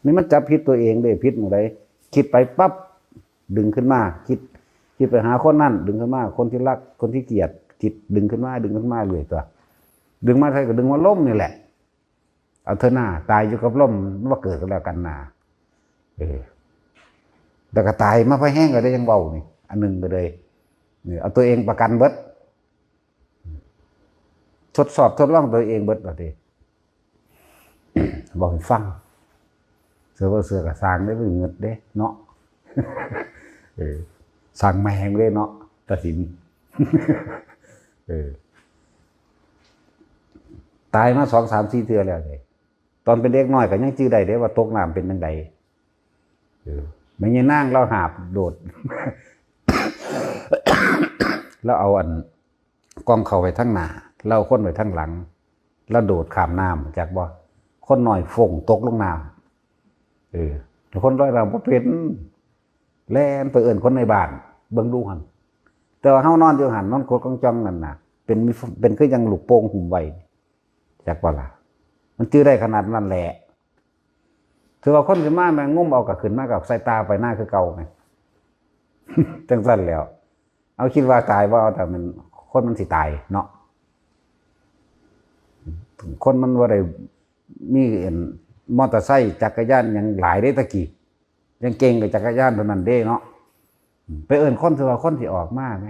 นี่มันจับผิดตัวเองเด้ ผิดหม่องใด คิดไปปั๊บ ดึงขึ้นมา คิด คิดไปหาคนนั้น ดึงขึ้นมา คนที่รัก คนที่เกลียด คิดดึงขึ้นมา ดึงขึ้นมาเรื่อยตัว ดึงมาไสก็ดึงมาลมนี่แหละ เอาเถอะหน้า ตายอยู่กับลม มันบ่เกิดกันแล้วกันหน้า เออ แล้วก็ตายมาพอแฮงก็ได้ยังเว้านี่ อันหนึ่งก็เลย เนี่ย เอาตัวเองประกันเบิด ทดสอบทดลองตัวเองเบิดบัดนี้ บอกให้ฟัง เชื่อบ่เชื่อก็ซ่างเด้ บ่เงิดเด้ เนาะ เออ ซ่างแม่งเด้เนาะ ตาสิน เออ ตายมาสองสามสี่เทื่อแล้วเด้ ตอนเป็นเด็กน้อยก็ยังจื่อได้เด้ว่าตกน้ำเป็นจั่งใด เออ แม่ยายนางลาวหาบโดด ลาวเอาอันกล่องข้าวไว้ทางหน้า ลาวเอาคนไว้ทางหลัง ลาวโดดข้ามน้ำ จักบ่ คนน้อยฟงตกลงน้ำ เออ แล้วคนลอยน้ำบ่เป็น แล่นไปเอิ้นคนในบ้าน เบิ่งดูหั่น แต่ว่าเฮานอนอยู่หั่น นอนขดกองจ้องนั่นน่ะ เป็นมี เป็นคือจั่งลูกโป่งหุ้มไว้ จักบ่ล่ะ มันจื่อได้ขนาดนั้นแหละ ถือว่าคนสิมาแม่งงมเอาก็ขึ้นมาก็ใส่ตาไปหน้าคือเก่าไง จั่งซั่นแหล้ว เอาคิดว่าตายบ่เอา แต่มันคนมันสิตายเนาะ คนมันบ่ได้มีอันมอเตอร์ไซค์จักรยานหยังหลายเด้ตะกี้ ยังเก่งกับจักรยานเท่านั้นเด้เนาะ ไปเอิ้นคน ถือว่าคนสิออกมาแหม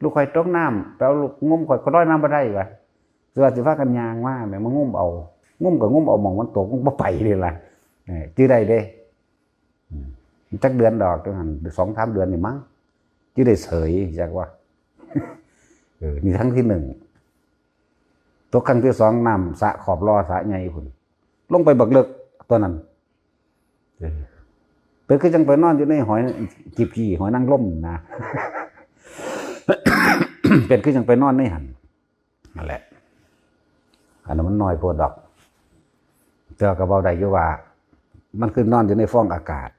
ลูกข่อยตกน้ำ ไปเอาลูกงมข่อย ข่อยลอยน้ำบ่ได้วะ ถือว่าสิพากันย่างมาแหม มางมเอา งมก็งมเอาหม่องมันตก มันบ่ไปเลยล่ะ เออ จื่อได้เด้ อืม จักเดือนดอก จั่งหั่น สองสามเดือนนี่มั้ง จื่อได้เสย จักว่า เออ นี่ครั้งที่หนึ่ง ตกครั้งที่สอง น้ำสระขอบลอ สระใหญ่พุ้น ลงไปบักเลิกตัวนั้น เออ เป็นคือจั่งไปนอนอยู่ในหอยกีบขี้ หอยนางรมนะ เป็นคือจั่งไปนอนในหั่น นั่นแหละ อันนั้นมันน้อยโพดดอก แต่ว่าก็เว้าได้อยู่ว่า มันคือนอนอยู่ในฟองอากาศ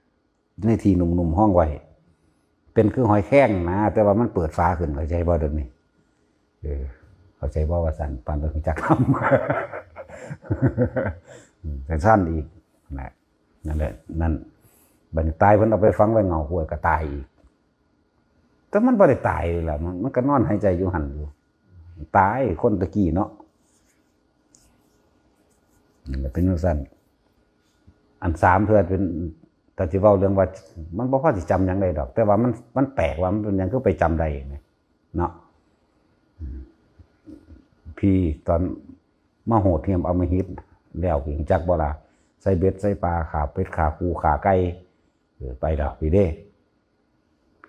ในที่นุ่มๆ ฮ้องไว้ เป็นคือหอยแครงนะ แต่ว่ามันเปิดฝาขึ้น เข้าใจบ่เดี๋ยวนี้ เออ เข้าใจบ่ว่าซั่น ปานเพิ่นรู้จักนำ อืม จั่งซั่นอีก นะ นั่นแหละ นั่น บัดนี้ตายเพิ่นเอาไปฝังไว้เหง้าห้วยก็ตายอีก แต่มันบ่ได้ตายเลยล่ะ มัน มันก็นอนหายใจอยู่หั่นอยู่ ตายคนตะกี้เนาะ นั่นแหละเป็นจั่งซั่น อันสามเทื่อเป็น ถ้าสิเว้าเรื่องว่า มันบ่พอสิจำหยังได้ดอก แต่ว่ามัน มันแปลกว่ามันเป็นหยังคือไปจำได้แหม เนาะ อืม พี่ตอนมาโหดเหี้ยมอำมหิต แล้วพี่รู้จักบ่ล่ะ ใส่เบ็ดใส่ปลา ฆ่าเป็ดฆ่าปูฆ่าไก่ เออ ไปดอกพี่เด้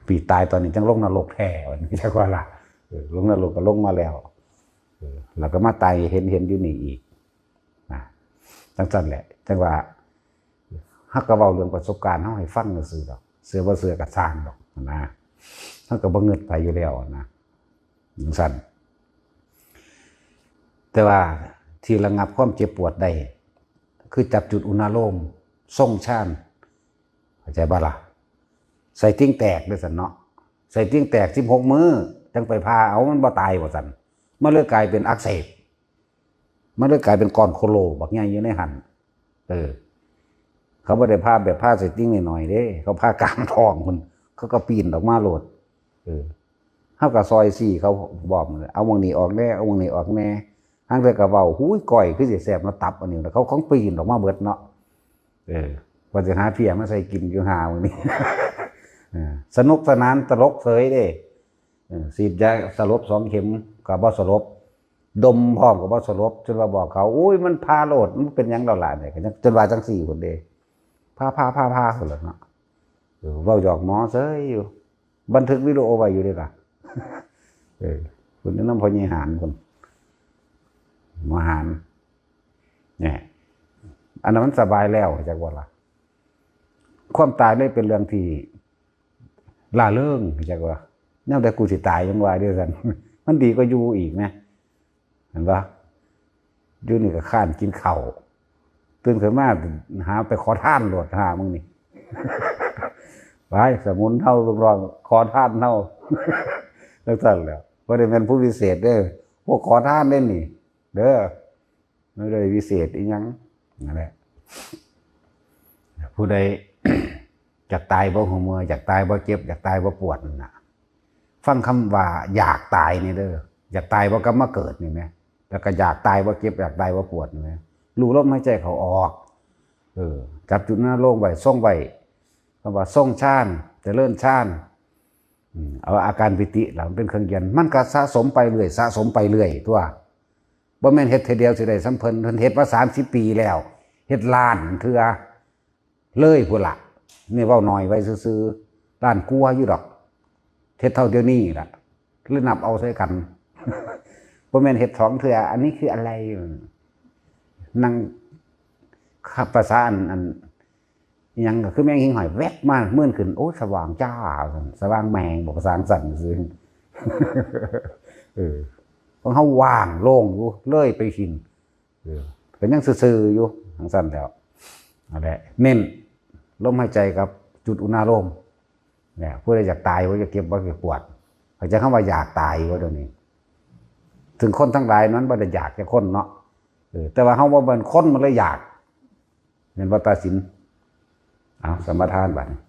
พี่ตายตอนนี้จั่งลงนรกแท้ ว่าจั่งบ่ล่ะ เออ ลงนรกก็ลงมาแล้ว เออ แล้วก็มาตายเห็น เห็นอยู่นี่อีก นะ จั่งซั่นแหละ จั่งว่า เฮาก็เว้าเรื่องประสบการณ์เฮาให้ฟังซื่อๆดอก เชื่อบ่เชื่อก็ซ่างดอกนะ เฮาก็บ่งึดไผอยู่แล้วนะ จั่งซั่น แต่ว่าที่ระงับความเจ็บปวดได้ คือจับจุดอุณาโลม ทรงฌาน เข้าใจบ่ล่ะ ไส้ติ่งแตกเด้อซั่นเนาะ ไส้ติ่งแตกสิบหกมื้อ จั่งไปผ่าเอา มันบ่ตายว่าซั่น มันเลยกลายเป็นอักเสบ มันเลยกลายเป็นก้อนโคโลบักใหญ่อยู่ในหั่น เออ เขาบ่ได้ผ่าแบบผ่าไส้ติ่งน้อยๆเด้ เขาผ่ากลางท้องพุ้น เขาก็ปีนออกมาโลด เออ เฮาก็ซอยซี้เขา บอกเลย เอาหม่องนี้ออกแหน่ เอาหม่องนี้ออกแหน่ ห่าลางเทื่อก็เว้า หูย ก้อยคือสิแซ่บเนาะ ตับอันนี้ เขาของปีนออกมาเบิดเนาะ เออ ว่าสิหาเพียมาใส่กินอยู่ห่ามื้อนี้ เออ สนุกสนานตลกเสยเด้ เออ ฉีดยาสลบสองเข็มก็บ่สลบ ดมพร้อมก็บ่สลบ จนว่าบอกเขา อุ้ย มันผ่าโลด มันเป็นหยังดอกล่ะเนี่ย ก็ยัง จนว่าจั่งซี้พุ้นเด้ ผ่า ผ่า ผ่า ผ่าพุ้นล่ะเนาะ เออ เว้าหยอกหมอเสยอยู่ บันทึกวิดีโอไว้อยู่เด้ล่ะ เออ พุ้นนำพ่อใหญ่หานพุ้น หมอหาน เนี่ย อันนั้นมันสบายแล้ว จักว่าล่ะ ความตายเลยเป็นเรื่องที่ร่าเริง จักว่า แนวใดกูสิตายยังว่าเด้อซั่น มันดีกว่าอยู่อีกนะ เห็นบ่ อยู่นี่ก็ค้านกินข้าว ตื่นขึ้นมาหาไปขอทานโลด หามึงนี่ ไป สมุนเฮาลูกน้อง ขอทานเฮา จั่งซั่นแหล้ว บ่ได้แม่นผู้วิเศษเด้อ พวกขอทานเด้นี่ เด้อ บ่ได้วิเศษอีหยัง นั่นแหละ ผู้ใด อยากตายบ่ฮู้เมื่อย อยากตายบ่เจ็บ อยากตายบ่ปวดนั่นน่ะ ฟังคำว่าอยากตายนี่เด้อ อยากตายบ่กลับมาเกิดนี่แหม แล้วก็อยากตายบ่เจ็บ อยากตายบ่ปวดนี่แหม รู้ลมหายใจเข้าออก เออ จับจุดนั้นลงไว้ ทรงไว้ คำว่าทรงฌาน เจริญฌาน อืม เอาอาการปีติล่ะ มันเป็นเครื่องยืนยัน มันก็สะสมไปเรื่อย สะสมไปเรื่อยตั๊ว บ่แม่นเฮ็ดเทื่อเดียวสิได้ส่ำเพิ่น เพิ่นเฮ็ดมาสามสิบปีแล้ว เฮ็ดล้านเทื่อเลยพุ้นล่ะ นี่เว้าน้อยไว้ซื่อๆ ล้านกว่าอยู่ดอก เฮ็ดเท่าเดี๋ยวนี้ล่ะ เลยนับเอาใส่กัน บ่แม่นเฮ็ดสองเทื่อ อันนี้คืออะไร นั่ง ครับ ภาษาอัน อัน อิหยังก็คือแมงหิ่งห้อยแวบมา มื่นขึ้น โอ้ สว่างจ้า สว่างแมง บอกสร้างสรรค์ซื่อ เออ ของเฮาว่างโล่งอยู่ เลยไปสิ้น เออ ก็ยังซื่อๆอยู่จั่งซั่นแหล้ว นั่นแหละ เน้นลมหายใจกับจุดอุณาโลม เนี่ย ผู้ใดอยากตาย ผู้ใดอยากเจ็บ ผู้ใดอยากปวด เข้าใจคำว่าอยากตายบ่เดี๋ยวนี้ ถึงคนทั้งหลายนั้นบ่ได้อยากจะคนเนาะ เออ แต่ว่าเฮาบ่เป็นคนมันเลยอยาก เห็นบ่ ตาสิน เอา สมาทานบัดนี้